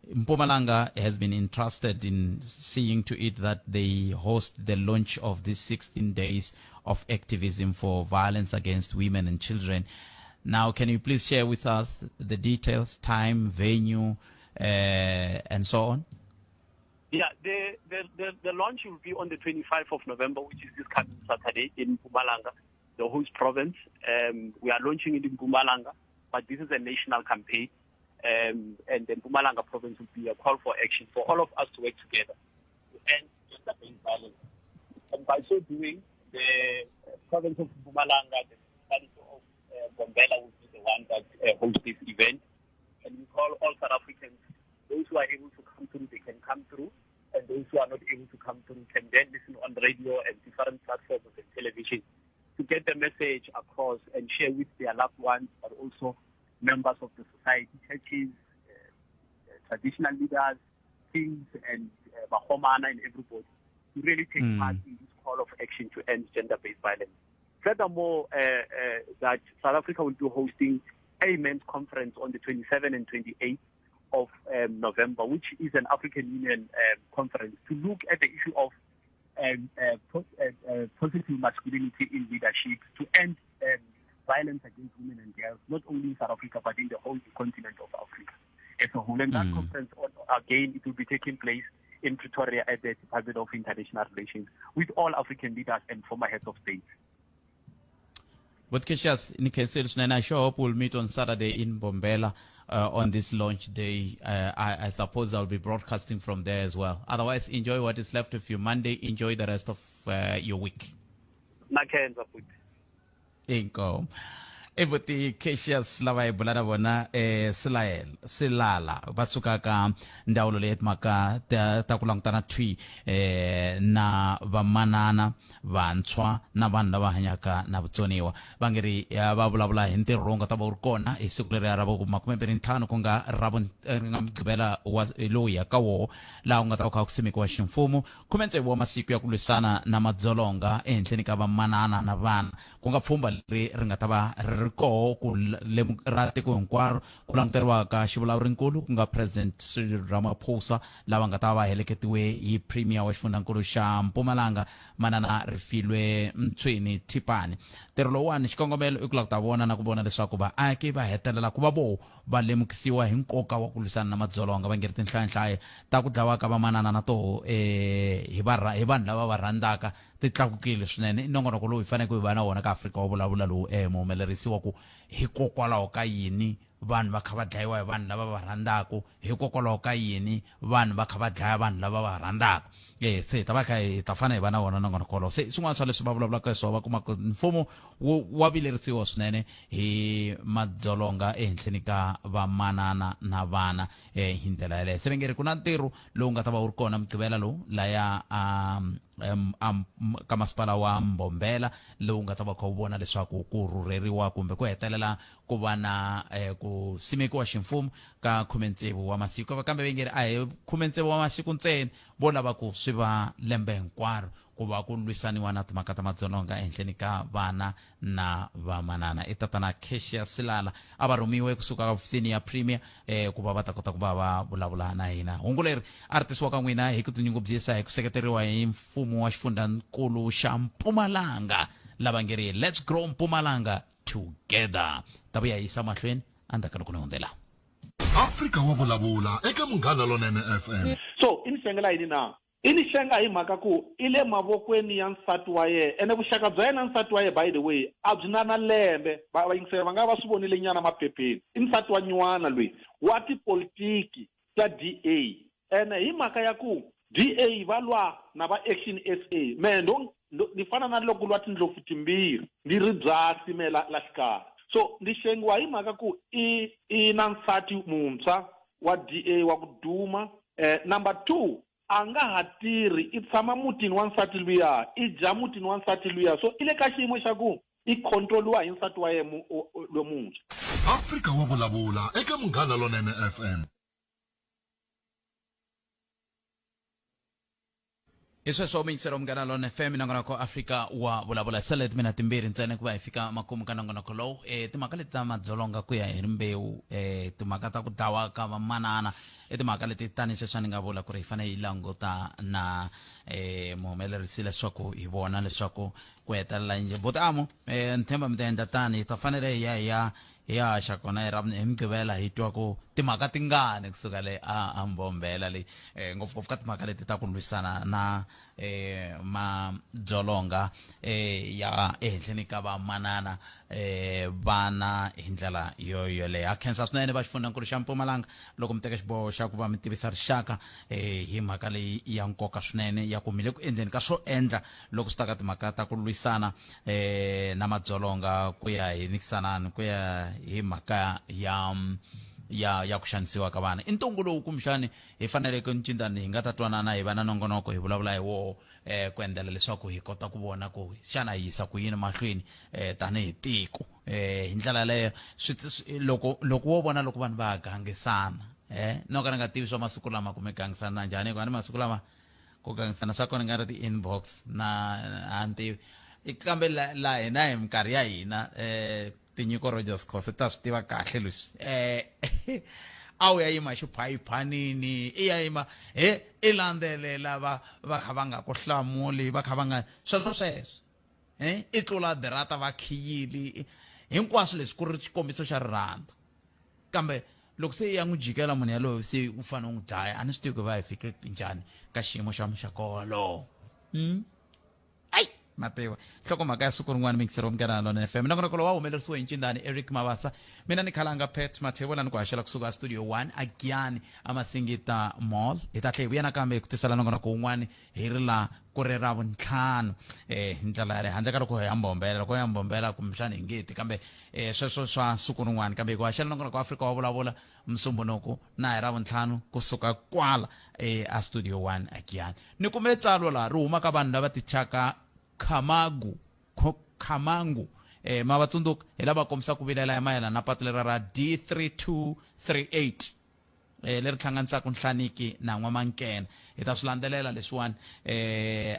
Mpumalanga has been entrusted in seeing to it that they host the launch of these 16 days of activism for violence against women and children. Now, can you please share with us the details, time, venue, and so on? Yeah, the launch will be on the 25th of November, which is this coming Saturday in Mpumalanga, the host province. We are launching it in Mpumalanga, but this is a national campaign. And the Mpumalanga province will be a call for action for all of us to work together to end gender-based violence. And by so doing, the province of Mpumalanga, the municipality of Mbombela will be the one that hosts this event. And we call all South Africans, those who are able to come through, they can come through. And those who are not able to come through can then listen on radio and different platforms and television to get the message across and share with their loved ones, but also members of the society, churches, traditional leaders, kings, and Bahomana and everybody to really take part in this call of action to end gender-based violence. Furthermore, that South Africa will be hosting a men's conference on the 27th and 28th of November, which is an African Union conference to look at the issue of positive masculinity in leadership to end violence against women and girls, not only in South Africa, but in the whole continent of Africa as a whole. And that conference, again, it will be taking place in Pretoria at the Department of International Relations with all African leaders and former heads of state. But Cassius, I sure hope we'll meet on Saturday in Mbombela on this launch day. I suppose I'll be broadcasting from there as well. Otherwise, enjoy what is left of your Monday. Enjoy the rest of your week. Inkomu. I buti Cassius lava hi bula na vona Silael Silala va suka ka ndzawulo leyi timhaka ta ku langutana thwi na vamanana vantshwa na vanhu lava hanyaka na vutsoniwa. Va nge ri va vulavula hi ntirho lowu nga ta va wu ri kona hi siku leriya ra vu 25, ku nga ra nga Mugqivela wa lowu hi ya ka woho, laha ku nga ta va kha ku simekiwa ximfumo 16 wa masiku ya ku lwisana na madzolonga ehenhleni ka vamanana na vana, ku nga pfhumba leri ri nga ta va ri ri koho ku ra tiko hinkwaro, ku languteriwaka xivulavurinkulu ku nga President Cyril Ramaphosa, lava nga ta va heleketiwe hi Premier wa xifundzankulu xa Mpumalanga Manana Refilwe Mtsweni Thipane. Ntirho lowuwani xikongomelo i ku lava ku ta vona na ku vona leswaku vaaki va hetelela ku va vo va lemukisiwa hi nkoka wa ku lwisana na madzolonga. Va nge ri tinhlayanhlaya ta ku dlawa ka vamanana na toho hi hi vanhu lava va rhandzaka ti tlakukile swinene. I nongonoko lowu hi faneleke hi va na wona ka Afrika wa vulavula lowu muhumelerisi wa twa ku hikokwalaho ka yini vanhu va kha va dlayiwa hi vanhu lava va rhandzaka, hikokwalaho ka yini vanhu va kha va dlaya vanhu lava va rhandzaka. E se hi ta va kha hi ta fana hi va na wona nongonoko wolowo. Se swin'wana swa leswi va vulavulaka hi swona, va kuma ku mfumo wu wa vilerisiwa swinene hi madzolonga ehenhleni ka vamanana na vana hi ndlela yaleyo. Se va nge ri ku na ntirho lowu nga ta va wu ri kona Mugqivela lowu laya a a ka masipala wa Mbombela, lowu nga ta va kha wu vona leswaku ku rhurheriwa kumbe ku hetelela ku va na ku simekiwa ximfumo ka 16 wa masiku. Kambe va nge ri a hi 16 wa masiku ntsena, vo lava ku swi va lembe hinkwaro ku va ku lwisaniwa na timhaka ta madzolonga ehenhleni ka vana na vamanana. I tatana Cassius Silala a va rhumiwe kusuka ka ofisini ya Premier ku va va ta kota ku va va vulavula na hina. Hungu leri a ri tisiwa ka n'wina hi ku tinyungubyisa hi ku seketeriwa hi mfumo wa xifundzankulu xa Mpumalanga, lava nge ri Let's Grow Mpumalanga Together. Ta vuya yisa mahlweni endzhaku ka loko ni hundzela. Afrika wa vulavula eka Munghana Lonene FM. So i ni xengela yini na? I ni xenga hi mhaka ku i le mavokweni ya nsati wa yena, ene vuxaka bya yena na nsati wa yena by the way a byi na na lembe, va vayingiseri va nga va swi vonile nyana maphepheni. I nsati wa nyuwana loyi wa tipolitiki ta DA, ene hi mhaka ya ku DA va lwa na va Action SA, mehe ndo ndo ni fana na loko ku lwa tindlopfu timbirhi, ndi ri byasi mehe la la xikarhi. So ni xengiwa hi mhaka ku i i na nsati muntshwa wa DA wa ku duma. Number 2, a nga ha tirhi, i tshama mutini wa nsati luya, i dya mutini wa nsati luya, so i le ka xiyimo xa ku i control-iwa hi nsati wa yena lomuntshwa. Afrika wa vulavula eka Munghana Lonene FM. Hi sweswo miyingiselo Munghana Lonene FM, nongonoko Afrika wa vulavula. Sale timina timbirhi ntsena ku va hi fika makumu ka nongonoko lowu. Timhaka leti ta madzolonga ku ya hi rimbewu, timhaka ta ku dlawa ka vamanana, i timhaka leti tanihi sweswi a ni nga vula ku ri hi fanele hi languta na muhumelerisi leswaku hi vona leswaku ku hetelela njhe. Buti Amo, ni tshemba mi ta endla tani, hi ta fanele hi ya hi ya hi ya haxa kona hi ra hi Mugqivela, hi twa ku timhaka tingani kusuka le a Mbombela leyi, ngopfungopfu ka timhaka leti ta ku lwisana na madzolonga ya ehenhleni ka vamanana, vana hi ndlela yo yoleyo. Ha khensa swinene va xifundzankulu xa Mpumalanga loko mi teka xiboho xa ku va mi tivisa rixaka hi mhaka leyi ya nkoka swinene ya ku mi le ku endleni ka swo endla loko swi ta ka timhaka ta ku lwisana na madzolonga ku ya hi nikisanani ku ya hi mhaka ya ya ya ku xanisiwa ka vana. I ntungu lowu kumbexani hi faneleke ncindani hi nga ta twanana hi va na nongonoko hi vulavula hi woho, ku endlela leswaku hi kota ku vona ku xana hi yisa ku yini mahlweni tanihi tiko. Hi ndlela yaleyo swi loko loko wo vona loko vanhu va gangisana, no ka ni nga tivi swa masiku lama ku mi gangisana njhani, hikuva ni masiku lama ku gangisana swa kona nga ri ti-inbox na a ni tivi. Kambe la la hina hi minkarhi ya hina, Tinyiko Rogers Khosa ta swi tiva kahle leswi, a wu ya yima xiphayiphanini, i ya yima he i landzelela va va kha va nga ku hlamuli, va kha va nga sweswo sweswo, i tlula dirata va khiyili, hinkwaswo leswi ku ri xikombiso xa rirhandzu. Kambe loko se ya n'wi jikela munhu yaloye, se u fanele u n'wi dlaya. A ni swi tivi ku va hi fike njhani ka xiyimo xa muxaka wolowo. Ai mativa nhlokomhaka ya siku rin'wana. Mixer wa Munghana Lona FM, nongonoko lowu wa humelerisiwe hi ncindani Eric Mabasa, mina ni khalanga Pat Mathebula ni ku haxela kusuka Studio 1 a Giyani a Masingita Mall. Hi ta tlhela hi vuya nakambe ku tisela nongonoko wun'wani hi ri la ku ri ra vuntlhanu, hi ndlela yaleyo, handle ka loko hi ya Mbombela. Loko hi ya Mbombela kumbexana hi ngeti, kambe sweswo swa siku rin'wana. Kambe hi ku haxela nongonoko wa Afrika wa vulavula Musumbunuku na hi Ravuntlhanu kusuka kwala a Studio 1 a Giyani. Ni kume tsalwa laha ri huma ka vanhu lava tithyaka Khamagu, Khamangu, ma va tsundzuka, hi lava kombisa ku vilela hi mayelana na patu lera ra D3238, leri hlanganisaka Nhlaniki na N'wamankena. Hi ta swi landzelela leswiwani.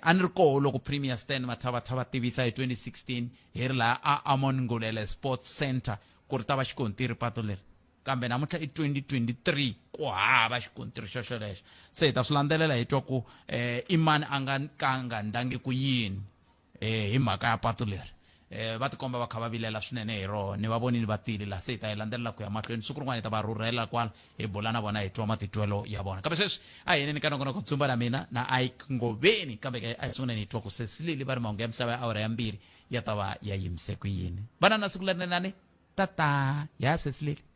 A ni ri koho loko Premier Stan Mathavatha tivisa hi 2016 hi ri laha a Amon Ngulele Sports Center ku ri ta va xikontiri pato leri, kambe namuntlha i 2023 ku hava xikontiri xo xolexo. Se hi ta swi landzelela hi twa ku i mani a nga ka nga ndlangi ku yini hi mhaka ya patu leri. Va tikomba va kha va vilela swinene hi roho, ni va vonile va tile laha. Se hi ta yi landzelela ku ya mahlweni, siku rin'wana hi ta va rhurhela kwala hi bula na vona hi twa matitwelo ya vona. Kambe sweswi a hi yeneni ka nongonoko Dzumba na mina na Ike Ngoveni. Kambe ke a hi sunguleni hi twa ku Sesilili va ri mahungu ya misava ya awara ya 2 ya ta va ya yimise ku yini. Vana na siku lerinene. Tata ya sesileli.